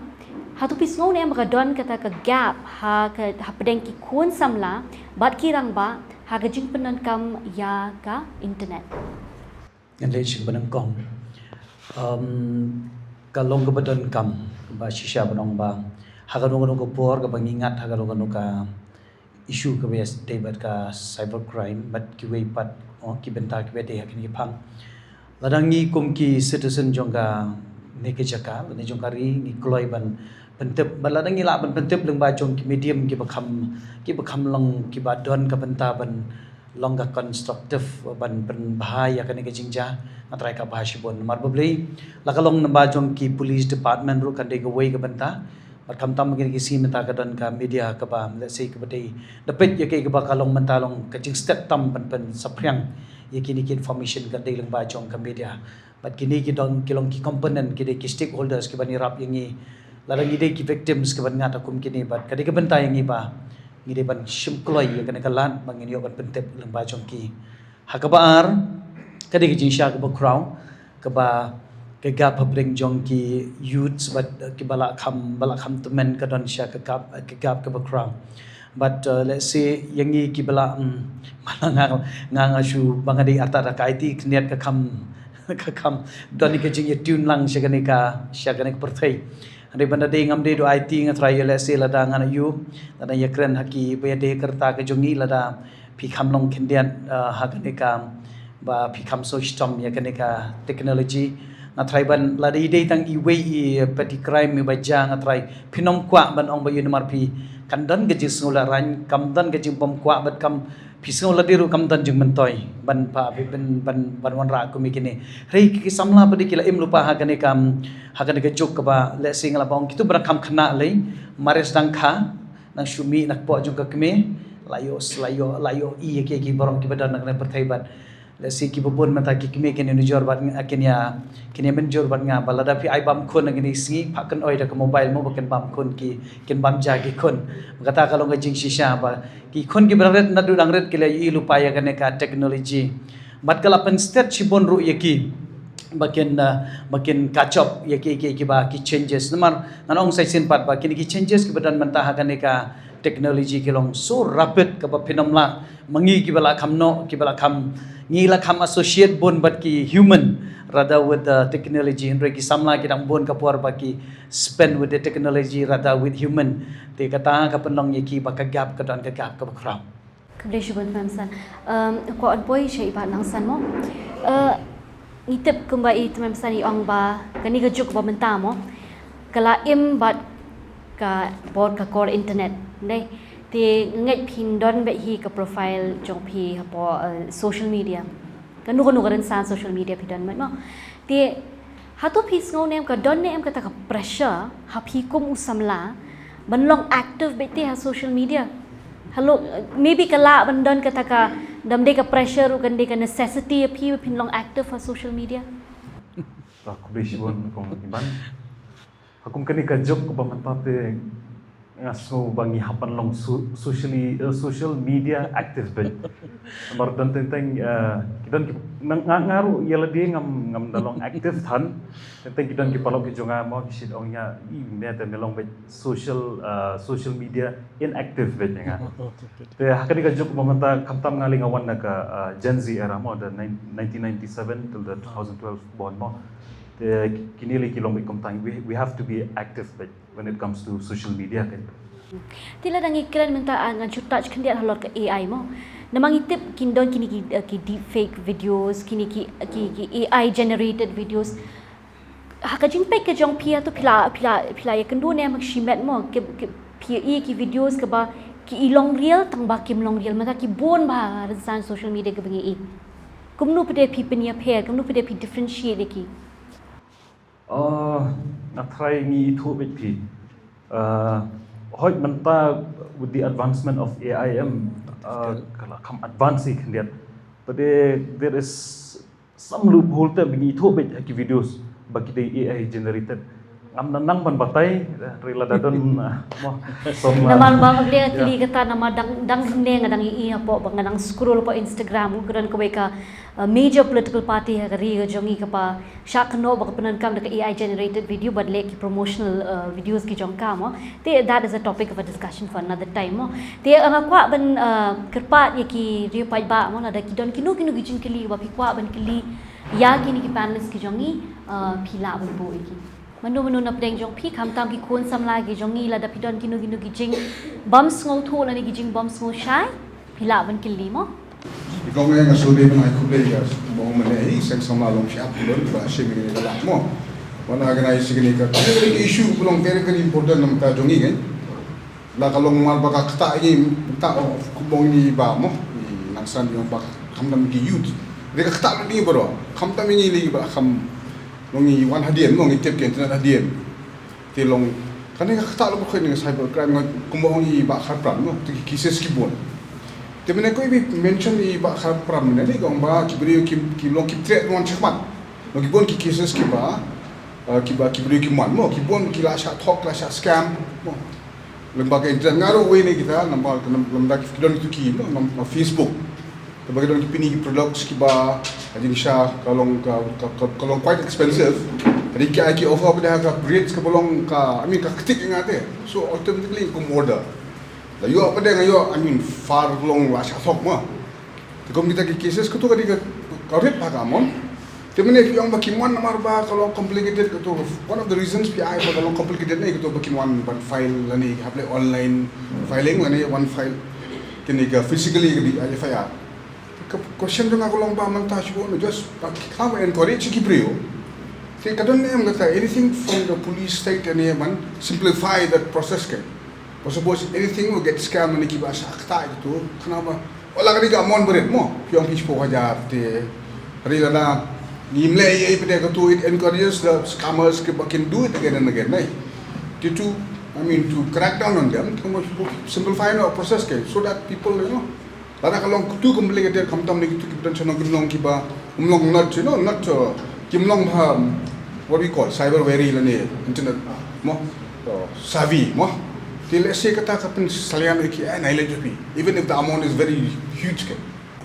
hato phi sngew ne em ba ka don kata ka gap ha ka hapdeng ki khun samla bad ki rangbah ha ka jingpyndonkam ïa ka internet. Ngan leh shisha ba nyngkong. Um, ka long kaba donkam ba shisha ba nyngkong ba ha kano kano ka por kaba ngi ngat ha kano kano ka issue kaba ïadei bad ka cyber crime bad kiwei pat, oh, ki bynta kiba dei ha kine ki phang. Lada ngi kum ki citizen jong kane ka jaka lane jong ka ri ngi kloi ban pyntip bad lada ngi lah ban pyntip lyngba jong ki medium kiba kham kiba kham long kiba don ka bynta ban long ka constructive ban pynbha ïa kane ka jingjia, nga trai ka bha shibun. Namar balei, la ka long naba jong ki police department ruh kan dei kawei ka bynta. Bad khamtam kine ki sngi mynta ka don ka media kaba, let's say, kaba dei da peit ïa kaei kaba ka long mynta long ka jingstet tam ban pynsaphriang ïa kine ki information ka dei lyngba jong ka media. Bad kine ki don ki long ki component, ki dei ki stakeholders kiban ïarap ïa ngi. Lada ngi dei ki victims kiban ngat ha kum kine, bad ka dei ka bynta ïa ngi ba ngi dei ban shim kloi ïa kane ka lad ba ngin ïoh ban pyntip lyngba jong ki. Ha kaba ar, ka dei ka jingshah kaba khraw, kaba ka gap hapdeng jong ki youths bad, eh, kiba la kham, ba la kham tymmen ka don sha ka gap, eh, ka gap kaba khraw. Bad, eh, let's say, ïa ngi kiba la, mm, ba la nga, nga, nga shu ba nga dei artat da ka I T khyndiat ka kham, ka kham don ïa ka jingïatune lang sha kane ka, sha kane ka pyrthei. Hynrei ban da dei ngam dei da I T, nga trai ïa, let's say, lada ngan ïa, lada ïa kren ha kiba ïadei ka rta ka jong ngi, lada phi kham long khyndiat, eh, ha kane ka, ba phi kham soi shitom ïa kane ka technology. Nga trai ban lada i dei tang iwei i petty crime iba jia, nga trai phin ym kwah ban ong ba ïa namar phi kan don ka jingsngewlehrain, kam don ka jingbymkwah bad kam phi sngew lade ruh kam don jingmyntoi ban pa, ban, ban, ban wanrah kum ïa kine. Hynrei ki samla ba dei ki la im lypa ha kane ka, ha kane ka juk kaba, let's say, nga la ba ong kito ba dang kham khynnah lei, mar sdang kha, nang shu mih na kpoh jong ka kmie, la ïoh, la ïoh, la ïohi ïa ki, ki baroh kiba don na kane ka pyrthei bad, let's say, kiba bun mynta ki kmie kin ïanujor bad nga, kin ïa, kin ïa mynjur bad nga ba lada phi ai bam khun na kine ki sngi, phah kynoi da ka mobile mo ba kin bam khun ki, kin bam ja ki khun. Kata ka long ka jingshisha ba ki khun kiba dang rit naduh dang rit ki la ïohi lypa ïa kane ka technology. Bad ka la pynstet shibun ruh ïa ki ba kin, uh, ba kin catch up ïa ki, ki, kiba ki changes. Namar ngan ong sa shisien pat ba kine ki changes kiba don mynta ha kane ka technology ki long so rapid kaba phin ym lah, ma ngi kiba la kham noh, kiba la kham, ngi la kham associate bun bad ki human rather with the technology. Hynrei ki samla ki dang bun ka por ba ki spend with the technology rather with human. Te kata ka pynlong ïa ki ba ka gap ka don ka gap kaba khraw. Khublei shibun Tymmen Basan. Um, kwah wan poi sha i Bah Nangsan mo. Uh, ngi tip kumba i Tymmen Basan i ong ba kane ka juk ba mynta mo, ka la im bad ka bor ka kor internet, dei. Te nga ngeit phin don bad hi ka profile jong phi hapoh, uh, social media. Kano kano ka rynsan social media phi don bad mo. Te hato phi sngew ne em ka don ne em kata ka pressure ha phi kum u samla ban long active beit te ha social media? Hello, maybe ka lah ban don kata ka, dam dei ka pressure ruh kan dei ka necessity ïa phi ba phin long active ha social media. Khublei shibun kong Iban. Ha kum kane ka juk ba mynta te nga sngew ba ngi hap ban long so-, socially, uh, social media active beit. Namar don teng teng, uh, ki don ki, nga, nga ruh ïa lade ngam, ngam da long active than. Teng teng ki don ki paralok ki jong nga mo ki shait ong ïa, i ne te me long beit social, uh, social media inactive beit ïa nga. Te ha kane ka juk ba mynta khamtam nga lei nga wan na ka, uh, Gen Z era mo, the nine-, nineteen ninety-seven till the two thousand twelve born mo. Te kine lei ki long beit kumta, we, we have to be active beit when it comes to social media kan. Te lada ngi kren mynta, ah, ngan shu touch khyndiat halor ka A I mo. Namar ngi tip kin don kine ki, eh, ki deepfake videos, kine ki, ki, ki A I generated videos. Ha ka jingpeit ka jong phi hato phi la, phi la, phi la ïa kynduh ne em ha ka shimet mo, ki, ki, phi ïa i ki videos kaba ki i long real tang ba kim long real, mynta ki bun bha ha rynsan social media kaba ngi i. Kumno pat de phi pynïapher, kumno pat de phi differentiate ïa ki? Oh, nga tharai ngi ithuh beit phi. Uh, hooid mynta with the advancement of A I em, uh, ka la kham advance hi khyndiat. But there, there is some loophole te ba ngi ithuh beit ha ki videos ba ki dei A I generated. Ngam nang ban batai, eh, hynrei lada don, uh, mo, som la. Namar ba nga kylli kata namar dang, dang hynne nga dang i hapoh ba nga dang scroll hapoh Instagram, ka don kawei ka, uh, major political party ha ka ri ka jong ngi kaba shah kynnoh ba ka pyndonkam da ka A I generated video bad leh ki promotional, uh, videos ki jong ka mo. Te that is a topic of a discussion for another time mo. Te nga kwah ban, uh, kyrpad ïa ki riew paidbah mo, lada ki don kino kino ki jingkylli ba phi kwah ban kylli ïa kine ki panelist ki jong ngi, uh, phi lah ban buh ïa ki. Mano mano na pdeng jong phi, khamtam ki khun samla ki jong ngi, lada phi don kino kino ki jingbym sngewthuh lane ki jingbym sngewshai, phi lah ban kylli mo. I kong eh nga shu dei ban ai khublei ïa u mane hi seng samla long sha phi don ba shim ïa ka lad mo. Wan organize ïa kane ka issue ba long very very important na ka bynta jong ngi ngai. La ka long mar ba ka ktah ïa ngi mynta, oh, kumba ngi ba mo. Ngi San ïong ba khamtam ki youth. Dei ka ktah lut ïa ngi baroh. Khamtam ïa ngi lei ba kham long ngi wan hadien, long ngi tip ka internet hadien. Te long kane ka ktah lut ba khoi ne cyber crime nga kumba ong i Bah Kharpran mo. Te ki cases ki bun. Te mynne ko i mention i Bah Kharpran mynne ne ka ong ba ki briew ki, ki long ki threat wan shakhmat. Long ki bun ki cases kiba, uh, kiba ki briew ki man mo, ki bun ki la shah thok, la shah scam mo. Lem ba ka internet nga ruh wei ne kita, namar lem, lem da ki don kitu ki mo, nam, nam Facebook. Kaba ki don ki pini ki products kiba, ka jingsha ka long ka, ka, ka, ka long quite expensive. Hadi ki ai ki offer pada ka rates kaba long ka, I mean ka ktik nga te. So automatically kum order. La yo pada nga yo, I mean far long la shah thok mo. Te kum kita ki cases katu ka dei ka, ka rit ha ka amount. Te mynne phi ong ba kin wan namar ba ka long complicated katu. One of the reasons phi ai ba ka long complicated ne katu ba kin wan ban file lane hap leh online filing lane wan file kane ka physically ka dei F I R. Ka question jong nga ka long ba mynta shu just ba ki khlem encourage ki briew. Te ka don ne em kata anything from the police side ne ban simplify that process ke. Ba suppose anything will get scam ne kiba sa kata itu. Kenapa? Wala ka dei ka amount ba rit mo. Phi ong phi shiphew hajar te. Hynrei lada ngim leh ei ei pat de katu, it encourages the scammers kiba kin do it again and again, ne. Te to, I mean, to crack down on them, to simplify the process ke, so that people, you know, lada ka long katu complicated khamtam ne kitu kiba don sha nongkyndong kiba um long not, you know, not, uh, kim long bha, um, what we call cyber wary lane internet mo, uh, savvy mo. Te lehse kata ka pynsalia ïa ki, eh, nai leh jong phi, even if the amount is very huge ke.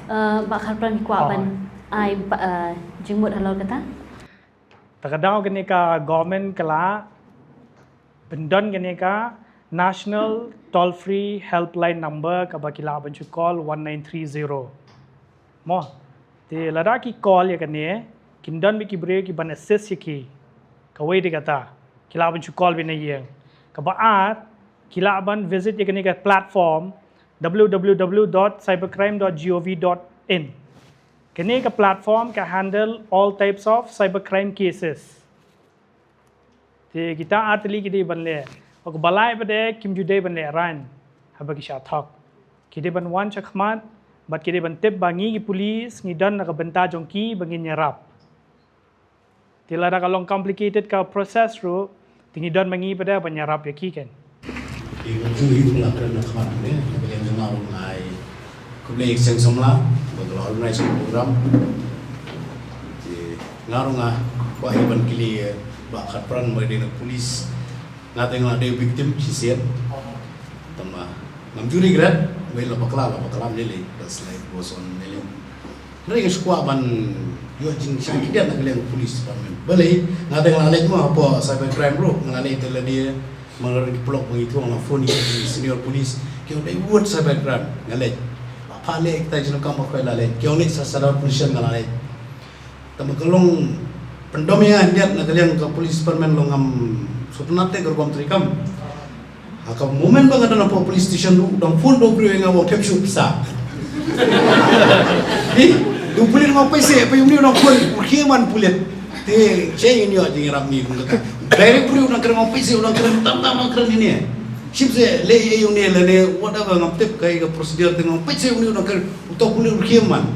Uh, Bah Kharpran, kwah ban ai ba, uh, jingmut halor kata. Ta ka daw kane ka government ka la pyndon kane ka National Toll Free Helpline Number kaba ki lah ban shu call one nine three zero. Mo, te lada ki call ïa kane, kin don bad ki briew ki ban assist ïa ki. Kawei de kata, ki lah ban shu call bad na ïing. Kaba ar, ki lah ban visit ïa kane ka platform w w w dot cybercrime dot gov dot in. Kane ka platform ka handle all types of cybercrime cases. Te kita ar tylli ki dei ban leh. Bad kaba lai pat de kim ju dei ban leh rang haba ki shah thok. Ki dei ban wan shakhmat bad ki dei ban tip ba ngi ki police ngi don na ka bynta jong ki ba ngin ïarap. Te lada ka long complicated ka process ruh, te ngi don ma ngi pat de ban ïarap ïa ki ken. Te nga ju hi pula kren na khmat ne, na ka liang jong nga ruh nga ai khublei ïa ka seng samla ba ka la organize ka program. Te nga ruh nga kwah hi ban kylli, eh, Bah Kharpran ba dei na police. Nga te nga la dei victim shisien. Tangba ngam ju regret, wei la bakla, la bakla lei lei. That's life goes on lei lei. Hynrei nga shu kwah ban ïoh jingshah khyndiat na ka liang police department. Balei, nga te nga la leit mo hapoh cyber crime ruh, nga la leit te lade, ma nga ki paralok ba ngi ïathuh, nga la phone ïa ki senior police, ki ong dei wut cyber crime, nga leit. Ba pha leh kita jingdonkam ba khoi la leit, ki ong leit sa Sadar Police Station, nga la leit. Tangba ka long pyndom ïa nga khyndiat na ka liang ka police department, long ngam sngewtynnat te ka rukom treikam. Ha ka moment ba nga don hapoh police station ruh, dang phone da u briew ïa nga ba u thep shuh pisa. Ih, da u pulit nga ong paise, pa ïa une u dang phone, u rkhie man pulit. Te, shen ïa une ïa jingïarap ngi, kum kata. Direct briew u dang kren nga ong paise, u dang kren tam tam, u dang kren ine. Shim seh, leh ïa une lane, whatever, ngam tip kaei ka procedure te nga ong paise, une u dang kren, uta u pulit u rkhie man.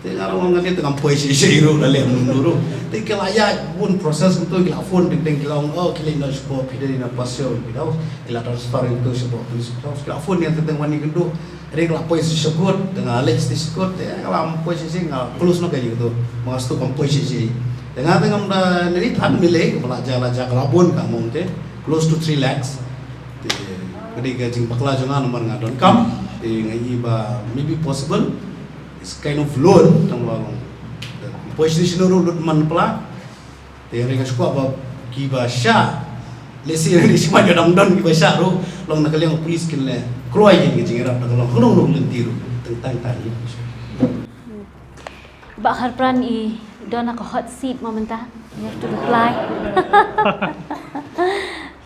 Te nga ruh nga, nga te ngam poi shisha ruh, la leh mynno ruh. Te ki la ïaid bun process kumto, ki la phone teng teng, ki la ong, oh, ki leit noh shapoh Federal Inner Pasture House, ki la transfer ïa kito shapoh Police House, ki la phone ïa teng teng wan ïa kynduh. Hynrei ki la poi shisha kut, te nga leit shisha kut, te nga la poi shisha, nga close noh ka ïa kito. Ma nga shu kam poi shisha. Te nga te ngam da, ne ni than mile, ba la ja, la ja, ka la bun ka amount te, close to three lakhs. Te ka dei ka jingbakla jong nga namar nga donkam, te nga i ba maybe possible. It's kind of loan, tang ba long. Poi shisha ruh lut man pla. Te nga shu kwah ba kiba shah. Lehse nga shu ma ïoh dang don kiba shah ruh. Long na ka liang police kin leh kloi ïa ka jingïarap na ka long. Ka long long lynti ruh. Tang tang tang ïa. Bah Kharpran i don ha ka hot seat mo mynta. You have to reply.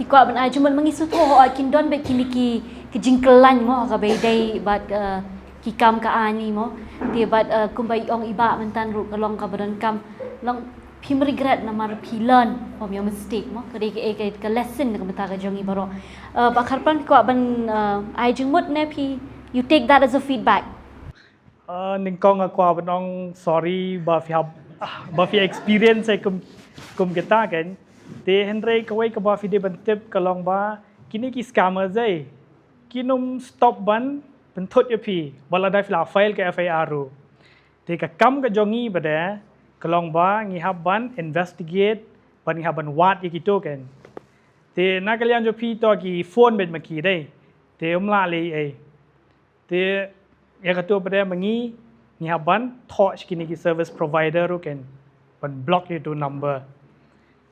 Hi kwah ban ai jingmut ma ngi sngewthuh ho kin don bad kine ki, ki jingkylla mo ha kaba ïadei bad, eh, ki kam ka aiñ mo. Te bad, eh, kumba i ong i Bah mynta ruh ka long kaba donkam. Long phim regret namar phi learn from your mistake mo. Ka dei ka, ka, ka lesson na ka bynta ka jong ngi baroh. Eh, Bah Kharpran, kwah ban, eh, ai jingmut ne phi, you take that as a feedback. Uh, nyngkong nga kwah ban ong sorry ba phi hap, ah, ba phi experience eh kum, kum kita kan. Te hynrei kawei kaba phi dei ban tip ka long ba kine ki scammers eh kin ym stop ban pynthut ïa phi ba lada phi la file ka F I R ruh. Te ka kam ka jong ngi pat de ka long ba ngi hap ban investigate, ban ngi hap ban wad ïa kito kan. Te na ka liang jong phi to ki phone beit ma ki dei. Te ym lah lei ei. Te ïa kato pat de ma ngi, ngi hap ban thoh sha kine ki service provider ruh kan, ban block ïa uto u number.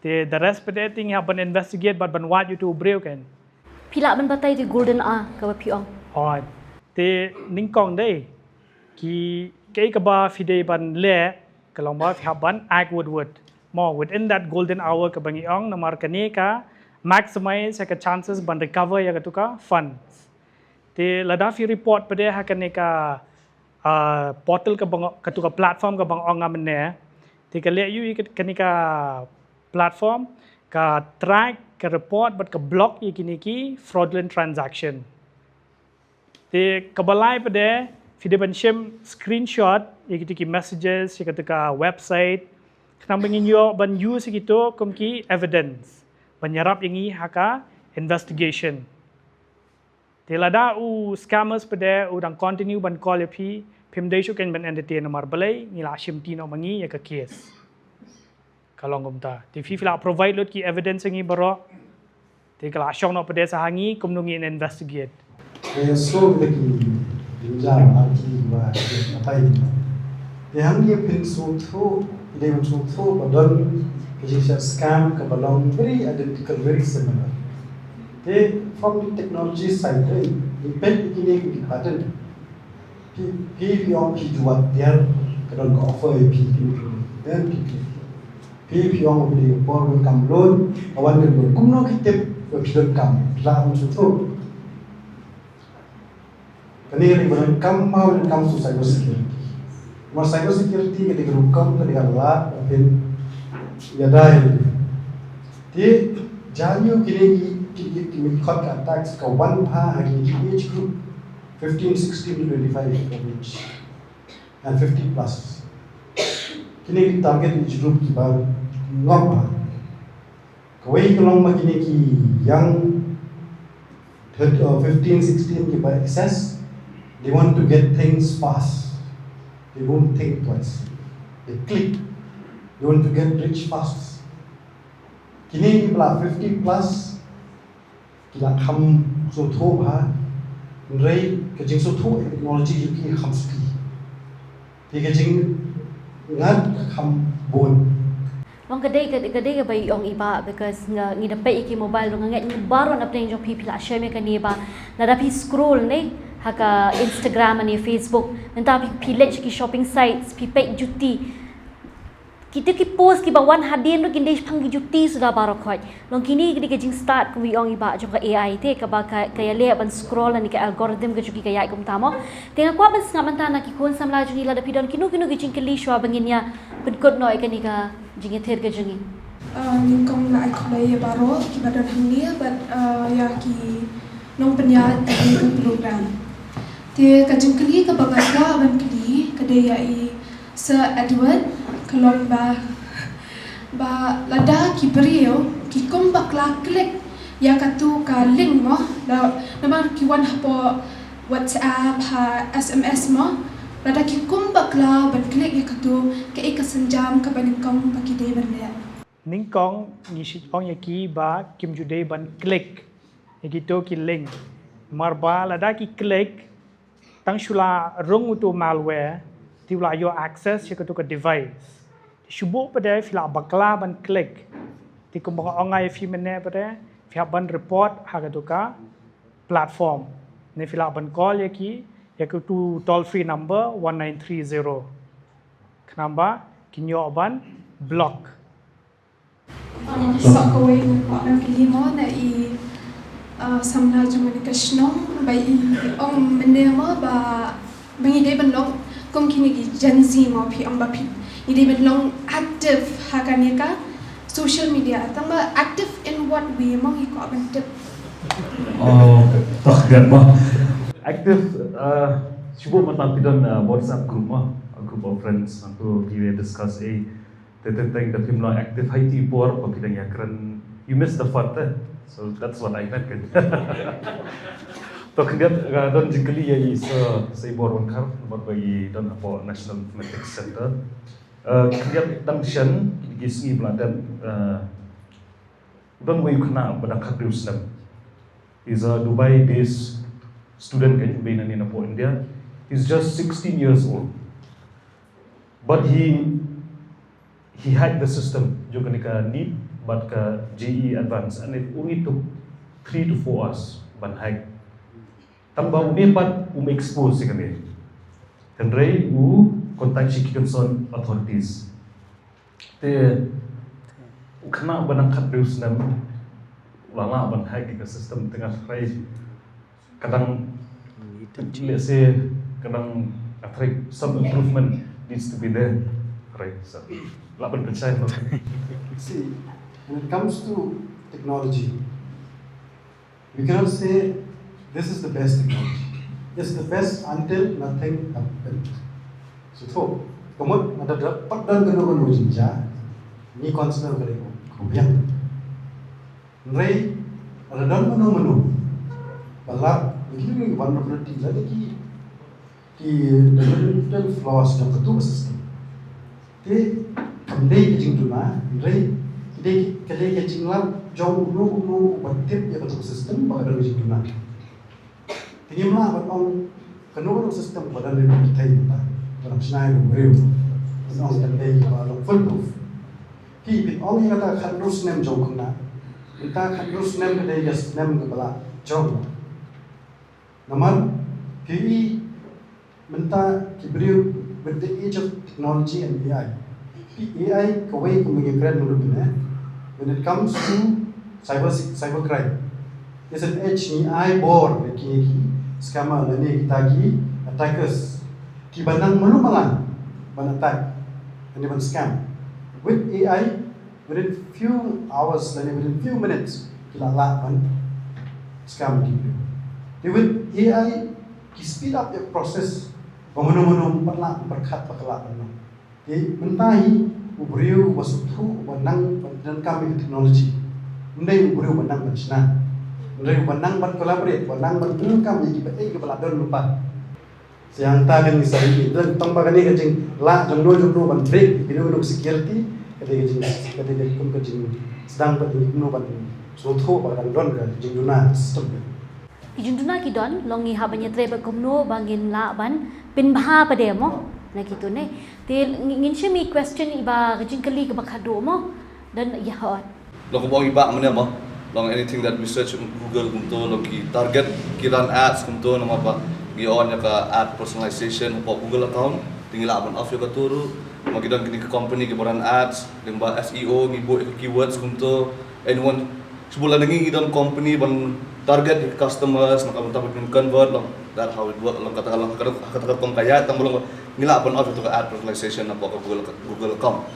Te the rest pat de te ngi hap ban investigate bad ban wad ïa uto u briew kan. Phi lah ban batai ïa ka golden hour kaba phi ong? Hooid. Te nyngkong dei, ki, kaei kaba phi dei ban leh ka long ba phi hap ban act wut wut. Mo, within that golden hour kaba ngi ong, namar kane ka maximize ïa ka chances ban recover ïa kato ka funds. Te lada phi report pat de ha kane ka, ah, portal kaba nga, kato ka platform kaba nga ong nga mynne, te ka leh ïa u ïa kane ka platform, ka track, ka report bad ka block ïa kine ki fraudulent transaction. Te kaba lai pat de phi dei ban shim screenshot ïa kito ki messages ïa kato ka website, khnang ba ngin ïoh ban use ïa kito kum ki evidence ban ïarap ïa ngi ha ka investigation. Te lada u scammers pat de u dang continue ban call ïa phi, phim dei shuh kan ban entertain namar balei, ngi la shimti noh ma ngi ïa ka case. Ka long kumta. Te phi, phi la provide lut ki evidence ïa ngi baroh. Te ka la shong noh pat de sa ha ngi kumno ngin investigate. Te so te ki jingjia ar ki ba ki atai. Te hangne phin sngewthuh, phi dei ban sngewthuh ba don ka jingshah scam kaba long very identical, very similar. Te from the technology side, eh, ngi peit kine ki pattern. Phi, phi, phi ong phi ju wad tiar, ka don ka offer ïa phi, phi, phi, phi, phi, phi ong phi dei por ban kam loan, ka wan ka loan. Kumno ki tip ba phi donkam, phi lah ban sngewthuh. Kane ruh ba donkam, ba donkam sha cyber security. Namar cyber security ka dei ka rukom, ka dei ka lad ba phin ïada. Te jia ïa kine ki, ki, ki, ki method ka attacks ka wan bha ha kine ki age group fifteen, sixteen to twenty-five ka age. And fifty plus. Kine ki target age group kiba ngop bha. Kawei ka long ma kine ki young thirteen, uh, fifteen, sixteen kiba access, they want to get things fast. They won't think twice. They click. They want to get rich fast. Kine kiba la fifty plus, ki la kham sngewthuh bha, hynrei ka jingsngewthuh ïa technology jong ki kham suki. Te ka jingngat ka kham bun. Long ka dei, ka, ka dei kaba i ong i Bah, because nga, ngi da peit ïa ki mobile ruh, nga ngeit ngi baroh na pdeng jong phi phi la shem ïa kane ba lada phi scroll ne ha ka Instagram ne Facebook, mynta phi, phi leit sha ki shopping sites, phi peit juti. Kito ki post kiba wan hadien ruh kin dei shaphang ki juti suda baroh khoit. Long kine ki dei ka jingstad kumba i ong i Bah jong ka A I te kaba ka, ka ïaleh ban scroll lane ka algorithm ka jong ki ka ïaid kumta mo. Te nga kwah ban sngap mynta na ki khun samla jong ngi lada phi don kino kino ki jingkylli shuwa ba ngin ïa pynkut noh ïa kane ka jingïathir ka jong ngi. Ah, nyngkong nga ai khublei ïa baroh kiba don hangne bad, ah, ïa ki nongpynïaid kane ka program. Te ka jingkylli kaba nga kwah ban kylli ka dei ïa i Sir Edward, ka long ba, ba lada ki briew ki kum bakla click ïa katu ka link mo, la, namar ki wan hapoh WhatsApp, ha S M S mo, lada ki kum bakla ban click ïa katu, kaei ka sienjam kaba nyngkong ba ki dei ban leh? Nyngkong ngi shu ong ïa ki ba kim ju dei ban click ïa kito ki link. Namar ba lada ki click, tang shu la rung uto malware, te u la ïoh access ïa katu ka device. Te shu bun pat de phi la bakla ban click. Te kumba nga ong ïa phi mynne pat de, phi hap ban report ha katu ka platform. Ne phi lah ban call ïa ki, ïa katu toll free number one nine three zero. Khnang ba kin ïoh ban block. Sa kawei nga kwah ban kylli mo na i, ah, samla jong kane ka shnong ba i ong mynne mo ba, ba ngi dei ban long kum kine ki Gen Z mo, phi ong ba phi, ngi dei ban long active ha kane ka social media. Tang ba active in what way mo, ngi kwah ban tip. Oh, tak gat mo. Active, ah, Shu buh mynta phi don, uh, WhatsApp group mo, a group of friends, nangtu phi discuss, eh, te te teng da phim long active ha iti i por, ba phi dang ïakren, you miss the fun te. So that's what I meant. To khyndiat, uh, don jingkylli ïa i Sir, Sir Bor Wangkhar, namar ba i don hapoh National Mathematics Center. Uh, khyndiat dang shen, ki sngi ba la dep, uh, don wei u khynnah ba dang khatduh snem. He's a Dubai based student kan, ba ïa na hapoh India. He's just sixteen years old. But he he hacked the system jong kane ka NEET bad ka JEE Advanced, and it only took three to four hours ban hack. Tang ba une pat um expose ïa kane. Hynrei u contact ïa ki concerned authorities. Te u khynnah ba dang khatduh snem, u la lah ban hack ïa ka system, te nga tharai ka dang, let's say, ka dang, nga tharai some improvement needs to be there. Right, so lah ban pynshai mo. See, when it comes to technology, we cannot say this is the best technology. It's the best until nothing happens. So, to, ka mut, nga da, da, pat don kano kano jingjia, ngi consider ka dei ka biang. Hynrei, lada don mano mano ba lap, lada ki vulnerability, lada ki, ki fundamental flaws jong katu ka system, te kam dei ka jingduna, hynrei ka dei, ka dei ka jinglap jong uno uno uba tip ïa katu ka system ba ka don ka jingduna. Te ngim lah ban ong kano kano system ba don lem, ba thei mynta, ba dang shna ïa u briew, ban ong kan dei ba long foolproof. Ki, phin ong ïa kata ka khatduh snem jong u khynnah, mynta ka khatduh snem ka dei ka snem kaba la jrong. Namar ki, mynta ki briew, with the age of technology and A I, ki, A I kawei kumba ngi kren mynta mynne, when it comes to cyber, cyber crime, is an edge, ngi ai bor ïa ki, ki scammer lane kita ki attackers kiba nang malu malan ban attack lane ban scam. With A I, within few hours lane within few minutes ki la lah ban scam ki briew. Te with A I ki speed up ïa ka process ba mano mano ym pat lah ban pyrkhat ba ka lah ban long. Te mynta hi u briew uba sngewthuh, uba nang ban pyndonkam ïa ka technology, ym dei u briew uba nang ban shna, hynrei uba nang ban collaborate, uba nang ban pyndonkam ïa kiba, eh, kiba la don lypa. Sa hangta kan ngi sa ïohi, don tang ba kane ka jinglah jong no jong no ban break ïa kino kino security, ka dei ka jing, ka dei ka kum ka jingsdang ba dei kumno ban sngewthuh ba ka dang don ka jingduna system. Ki jingduna ki don, long ngi hap ban ïatrei bad kumno ba ngin lah ban pynbha pat de mo na kitu ne. Te ngi, ngin shim i question iba, ka jingkylli kaba khatduh mo. Don ïa hot. Long kumba ong i Bah mynne mo, long anything that we search on Google kumto, long ki target, ki run ads kumto, namar ba ngi on ïa ka ad personalization hapoh Google account, te ngi lah ban off ïa kato ruh. Ma ki don kine ki company kiba run ads, lyngba S E O, ngi buh ïa ki keywords kumto, anyone, shu buh lada ngi, ngi don company ban target ïa ki customers na ka bynta ba kin convert, long that how it work, long kata, long kata, kata ka kong ka ïaid, tang ba long ngi lah ban off ïa kato ka ad personalization hapoh ka Google, Google account.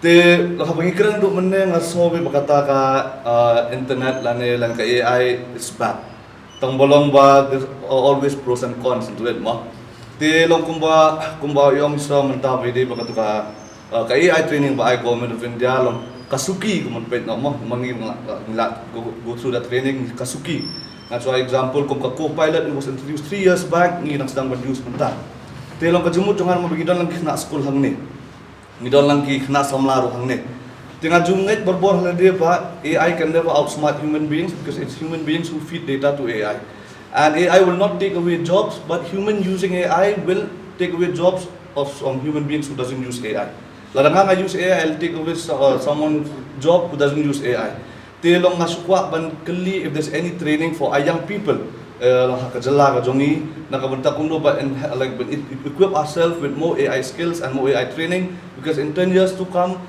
Te lada haba ngi kren ruh mynne nga sngew bha ba kata ka, uh, internet lane, lane ka A I is bad. Tang ba long ba there's always pros and cons to it mo. Te long kumba, kumba i ong i Sir mynta ba i dei ba katu ka, uh, ka A I training ba ai Government of India long ka suki kumba peit noh mo, ma ngi la, ngi la go, go through that training ka suki. Nga shu ai example kum ka Copilot, it was introduced three years back, ngi dang sdang ban use mynta. Te long ka jingmut jong nga namar ba ngi don lang ki khynnah skul hangne. Ngi don lang ki khynnah samla ruh hangne. Te nga ju ngeit barabor ha lade ba A I can never outsmart human beings because it's human beings who feed data to A I. And A I will not take away jobs, but human using A I will take away jobs of some human beings who doesn't use A I. Lada nga, nga use A I, I'll take away so-, uh, someone's job who doesn't use A I. Te long nga shu kwah ban kylli if there's any training for our young people, eh, ha ka jylla ka jong ngi, na ka bynta kumno ba en-, like, ban e-, equip ourselves with more A I skills and more A I training, because in ten years to come,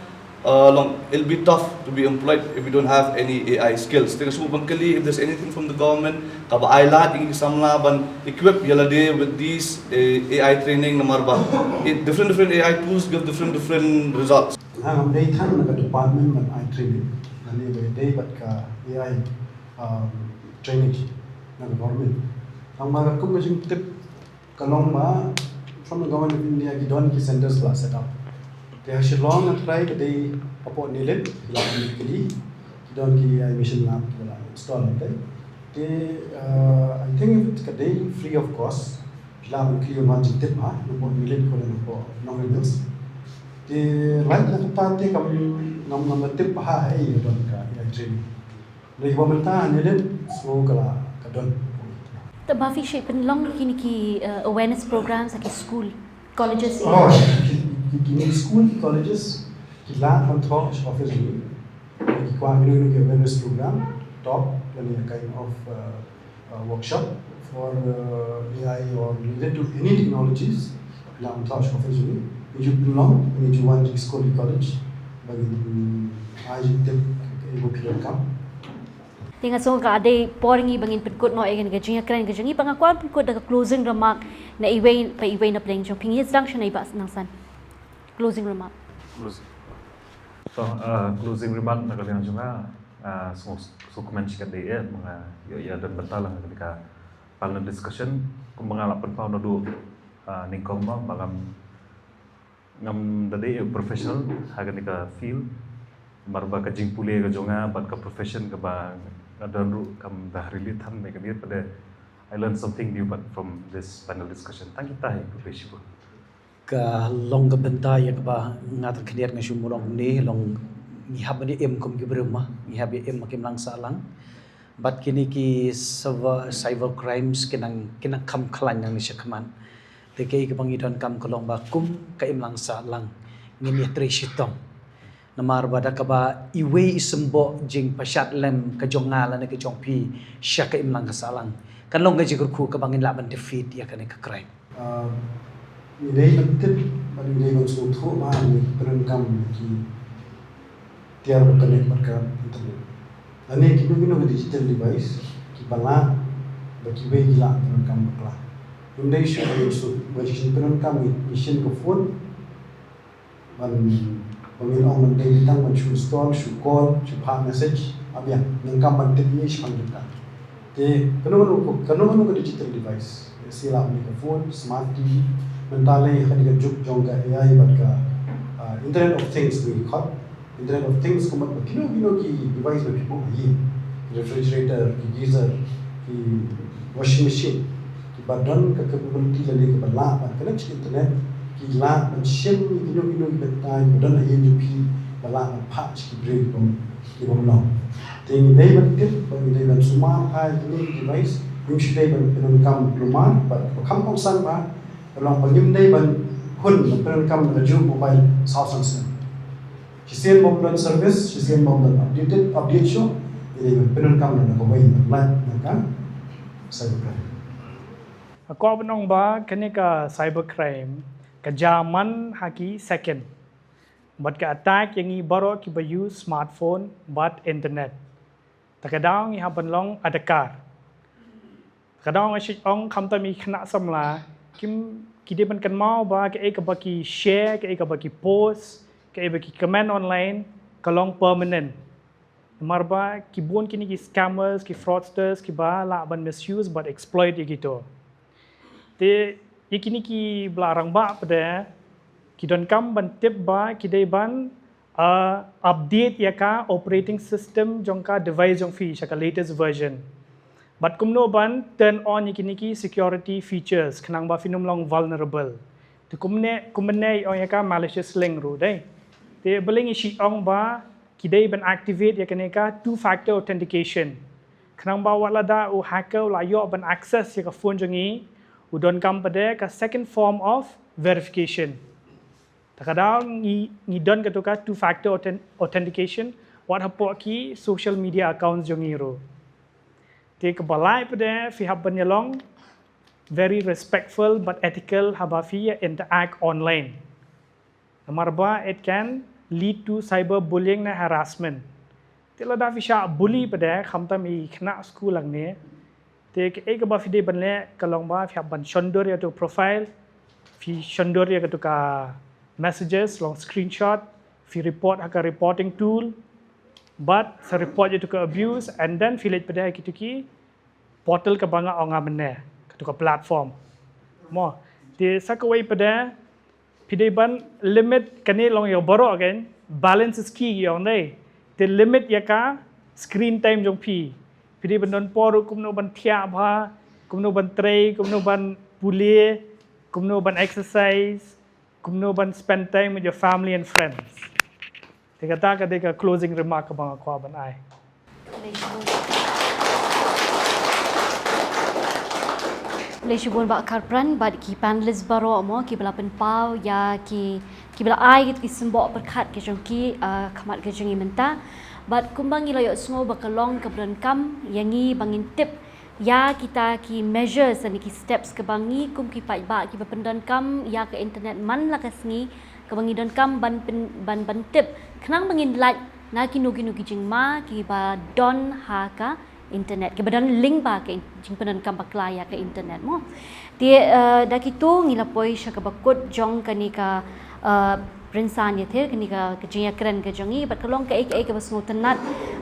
uh, long it'll be tough to be employed if we don't have any A I skills. Te nga shu ban kylli if there's anything from the government kaba ai lad ïa ki samla ban equip ïa lade with these, eh, A I training namar ba, eh, different, different A I tools give different, different results. Nga ngam dei than na ka department ban ai training, nga ne ba dei bad ka A I, um, training na ka government. Tang ba kum ka jingtip Ka long ba from the Government of India ki don ki centers ba la set up. Te ha Shillong nga tharai ka dei hapoh NIELIT ki la ki ki don ki ai machine lab ki la install te. Te uh, I think if it's ka dei free of cost, ki la ban ki ma jingtip ha hapoh NIELIT ko hapoh Nongrim Hills. Te lait na kata te kam ngam ngam tip ha ai don ka ai training. Dei ba mynta ne len so ka la ka don. Te ba phi shait pynlong kine ki uh, awareness programs ha ki school, colleges. Oh, ki ki ki school, ki colleges ki la ban thoh office ni. Ki kwah kine ki awareness program talk, lane a kind of uh, uh, workshop for uh, A I or related to any technologies. La ban thoh office ni. Ni ju pynlong, ni ju wan ki school, ki college. Bagi ai ju tip ka ibu ki kam. Te nga song ka dei por ngi ba ngin pynkut noh ïa ka jingkren ka jingkren ba nga kwah pynkut da ka closing remark na iwei pa iwei na pdeng jong phi. Ngi sdang sha na i Bah Nangsan. Closing remark. Closing. To uh, closing remark na ka liang jong nga uh, so so comment shi ka dei eh ba nga ïoh ïa don bynta lang ka panel discussion kumba nga la pynpaw naduh uh, nyngkong ba ba ngam ngam da dei professional ha kane ka field. Namar ba ka jingpule ka jong nga bad ka profession kaba nga don ruh kam da relate than me ka dei pat. I learned something new but from this panel discussion. Tang kita hi ka pei shiba. Ka long ka bynta ïa kaba nga tang khyndiat nga shu murong ni long ngi hap ban im kum ki briew ma ngi hap ban im kim lang sahlang. Bad kine ki cyber crimes ki nang ki nang kham khlaiñ nang ni shakhmat. Te kaei kaba ngi donkam ka long ba kum ka imlang sahlang ngin ïa trei shitom. Namar ba da kaba iwei i symboh jingpashat lem ka jong nga lane ka jong phi sha ka imlang ka sahlang kan long ka jingkyrkhu kaba ngin lah ban defeat ïa kane ka crime. Ngi dei ban tip bad ngi dei ban sngewthuh ba ngi pyndonkam ki tiar ba connect bad ka internet. Lane kino kino ki digital device kiba lah ba kiwei ki lah ban pyndonkam bakla. Ym dei shuh ba ngi shu ba ngi pyndonkam ngi shin ka phone ban ba ngin ong ban dei tang ban shu install, shu call, shu phah message. Ym ïa ngi kam ban tip ngi shu pyndonkam. Te kano kano kano kano ka digital device. Sila microphone, smart T V, mynta lei ha ka juk jong ka A I bad ka Internet of Things ngi khot. Internet of Things ka mut ba kino kino ki device ba phi buh ha ïing, ki refrigerator, ki geyser, ki washing machine, kiba don ka capability lane kiba lah ban connect sha internet, ki lah ban shim kino kino ki bynta kiba don ha ïing jong phi ba lah ban phah sha ki briew ki bym long. Te ngi dei ban tip bad ngi dei ban sumar ha kine ki device, ngim shu dei ban pyndonkam kulmar bad ba kham kongsan ba ka long ba ngim dei ban hun ban pyndonkam na ka juh mobile saw san snem. Shisien bym don service, shisien bym don updated, update shuh, ngi dei ban pyndonkam na kawei ban lait na ka cybercrime. Nga kwah ban ong ba kane ka cybercrime ka jia man ha ki second. Bad ka attack ïa ngi baroh kiba use smartphone bad internet. Ta ka daw ngi hap ban long adakar. Ka daw nga shait ong khamtam ïa ki khynnah samla kim ki dei ban kynmaw ba kaei kaba ki share, kaei kaba ki post, kaei ba ki comment online ka long permanent. Namar ba ki bun kine ki scammers, ki fraudsters kiba lah ban misuse bad exploit ïa kito. Te ïa kine kiba la rangbah pat de ki donkam ban tip ba ki dei ban uh, update ïa ka operating system jong ka device jong phi sha ka latest version. Bad kumno ban turn on ïa kine ki security features khnang ba phin ym long vulnerable. Te kumne kumne ong ïa ka malicious link ruh dei. Te balei ngi shait ong ba ki dei ban activate ïa kane ka two factor authentication. Khnang ba wat lada u hacker u la ïoh ban access ïa ka phone jong ngi u donkam pat de ka second form of verification. Ta ka daw ngi ngi don katu ka two factor authentication wat hapoh ki social media accounts jong ngi ruh. Te kaba lai pat de phi hap ban ïa long very respectful but ethical haba phi ïa interact online. Namar ba it can lead to cyber bullying ne harassment. Te lada phi shah bully pat de khamtam i khynnah skul hangne. Te kaei kaba phi dei ban leh ka long ba phi hap ban shon dur ïa tu profile, phi shon dur ïa katu ka messages, long screenshot, phi report ha ka reporting tool, bad sa report ïa tu ka abuse and then phi leit pat de ha kitu ki portal kaba nga ong mynne, katu ka platform. Mo, te sa kawei pat de, phi dei ban limit, kane long ïa baroh kein, balance is key ïa ong dei. Te limit ïa ka screen time jong phi. Phi dei ban don por kumno ban thiah bha, kumno ban trei, kumno ban pule, kumno ban exercise, kumno ban spend time with your family and friends. Te kata ka dei ka closing remark kaba nga kwah ban ai. Khublei shibun Bah Kharpran bad ki panelist baroh mo kiba la pynpaw ïa ki, kiba la ai ki symboh pyrkhat ki jong ki, uh, khmat ki jong i mynta. Bad kumba ngi la ïohsngew ba ka long kaba donkam ïa ngi ba ngin tip ïa kita ki measures ne ki steps kaba ngi kum ki paidbah kiba pyndonkam ïa ka internet man la ka sngi, kaba ngi donkam ban pyn-, ban, ban tip khnang ba ngin lait na kino kino ki jingma kiba don ha ka internet, kiba don link bad ka in-, jingpyndonkam bakla ïa ka internet mo. Te, uh, da kito ngi la poi sha kaba kut jong kane ka, uh, rynsan ïathir, kane ka, ka jingïakren ka jong ngi, bad ka long kaei kaei kaba sngewtynnat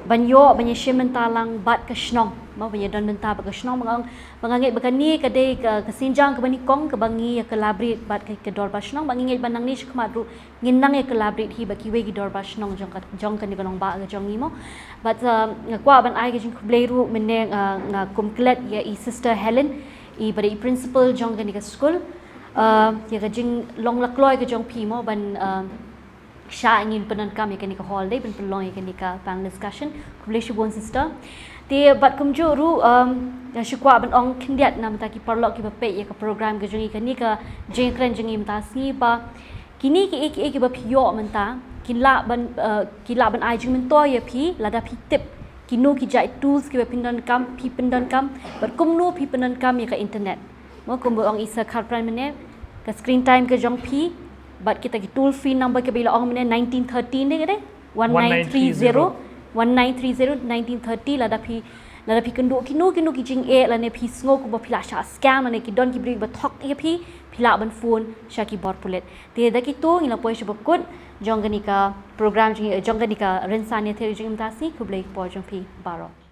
ban ïoh, ban ïashim bynta lang bad ka shnong mo, ban ïadon bynta bad ka shnong. Ba nga, ba nga ngeit ba kane ka dei ka, ka sienjang kaba nyngkong kaba ngi ïa collaborate bad ka, ka dorbar shnong, ba ngi ngeit ba nangne shakhmat ruh ngin nang ïa collaborate hi bad kiwei ki dorbar shnong jong ka, jong kane ka nongbah ka jong ngi mo. Bad, uh, nga kwah ban ai ka jingkhublei ruh mynne, uh, nga kum klet ïa i Sister Helen, iba dei i principal jong kane ka skul, uh, ïa ka jinglong lakloi ka jong phi mo ban, uh, shah ngin pyndonkam ïa kane ka hall dei ban pynlong ïa kane ka panel discussion. Khublei shibun Sister. Te bad kumjuh ruh, um, nga shu kwah ban ong khyndiat na bynta ki paralok kiba peit ïa ka program ka jong ngi, kane ka jingkren jong ngi mynta sngi ba kine kiei kiei kiba phi ïoh mynta kin lah ban, uh, kin lah ban ai jingmyntoi ïa phi lada phi tip kino ki jait tools kiba pyndonkam, phi pyndonkam bad kumno phi pyndonkam ïa ka internet. Mo kumba ong i Sir Kharpran mynne, ka screen time ka jong phi bad kita ki toll free number kiba i la ong mynne, nineteen thirty ne ka dei? One nine three zero, one nine three zero, nineteen thirty, lada phi, lada phi kynduh kino kino ki jingeh lane phi sngew kumba phi la shah scam lane ki don ki briew ba thok ïa phi, phi lah ban phone sha ki bor pulit. Te da kito ngi la poi sha ba kut jong kane ka program jong, jong kane ka rynsan ïathir jong ngi mynta sngi. Khublei por jong phi baroh.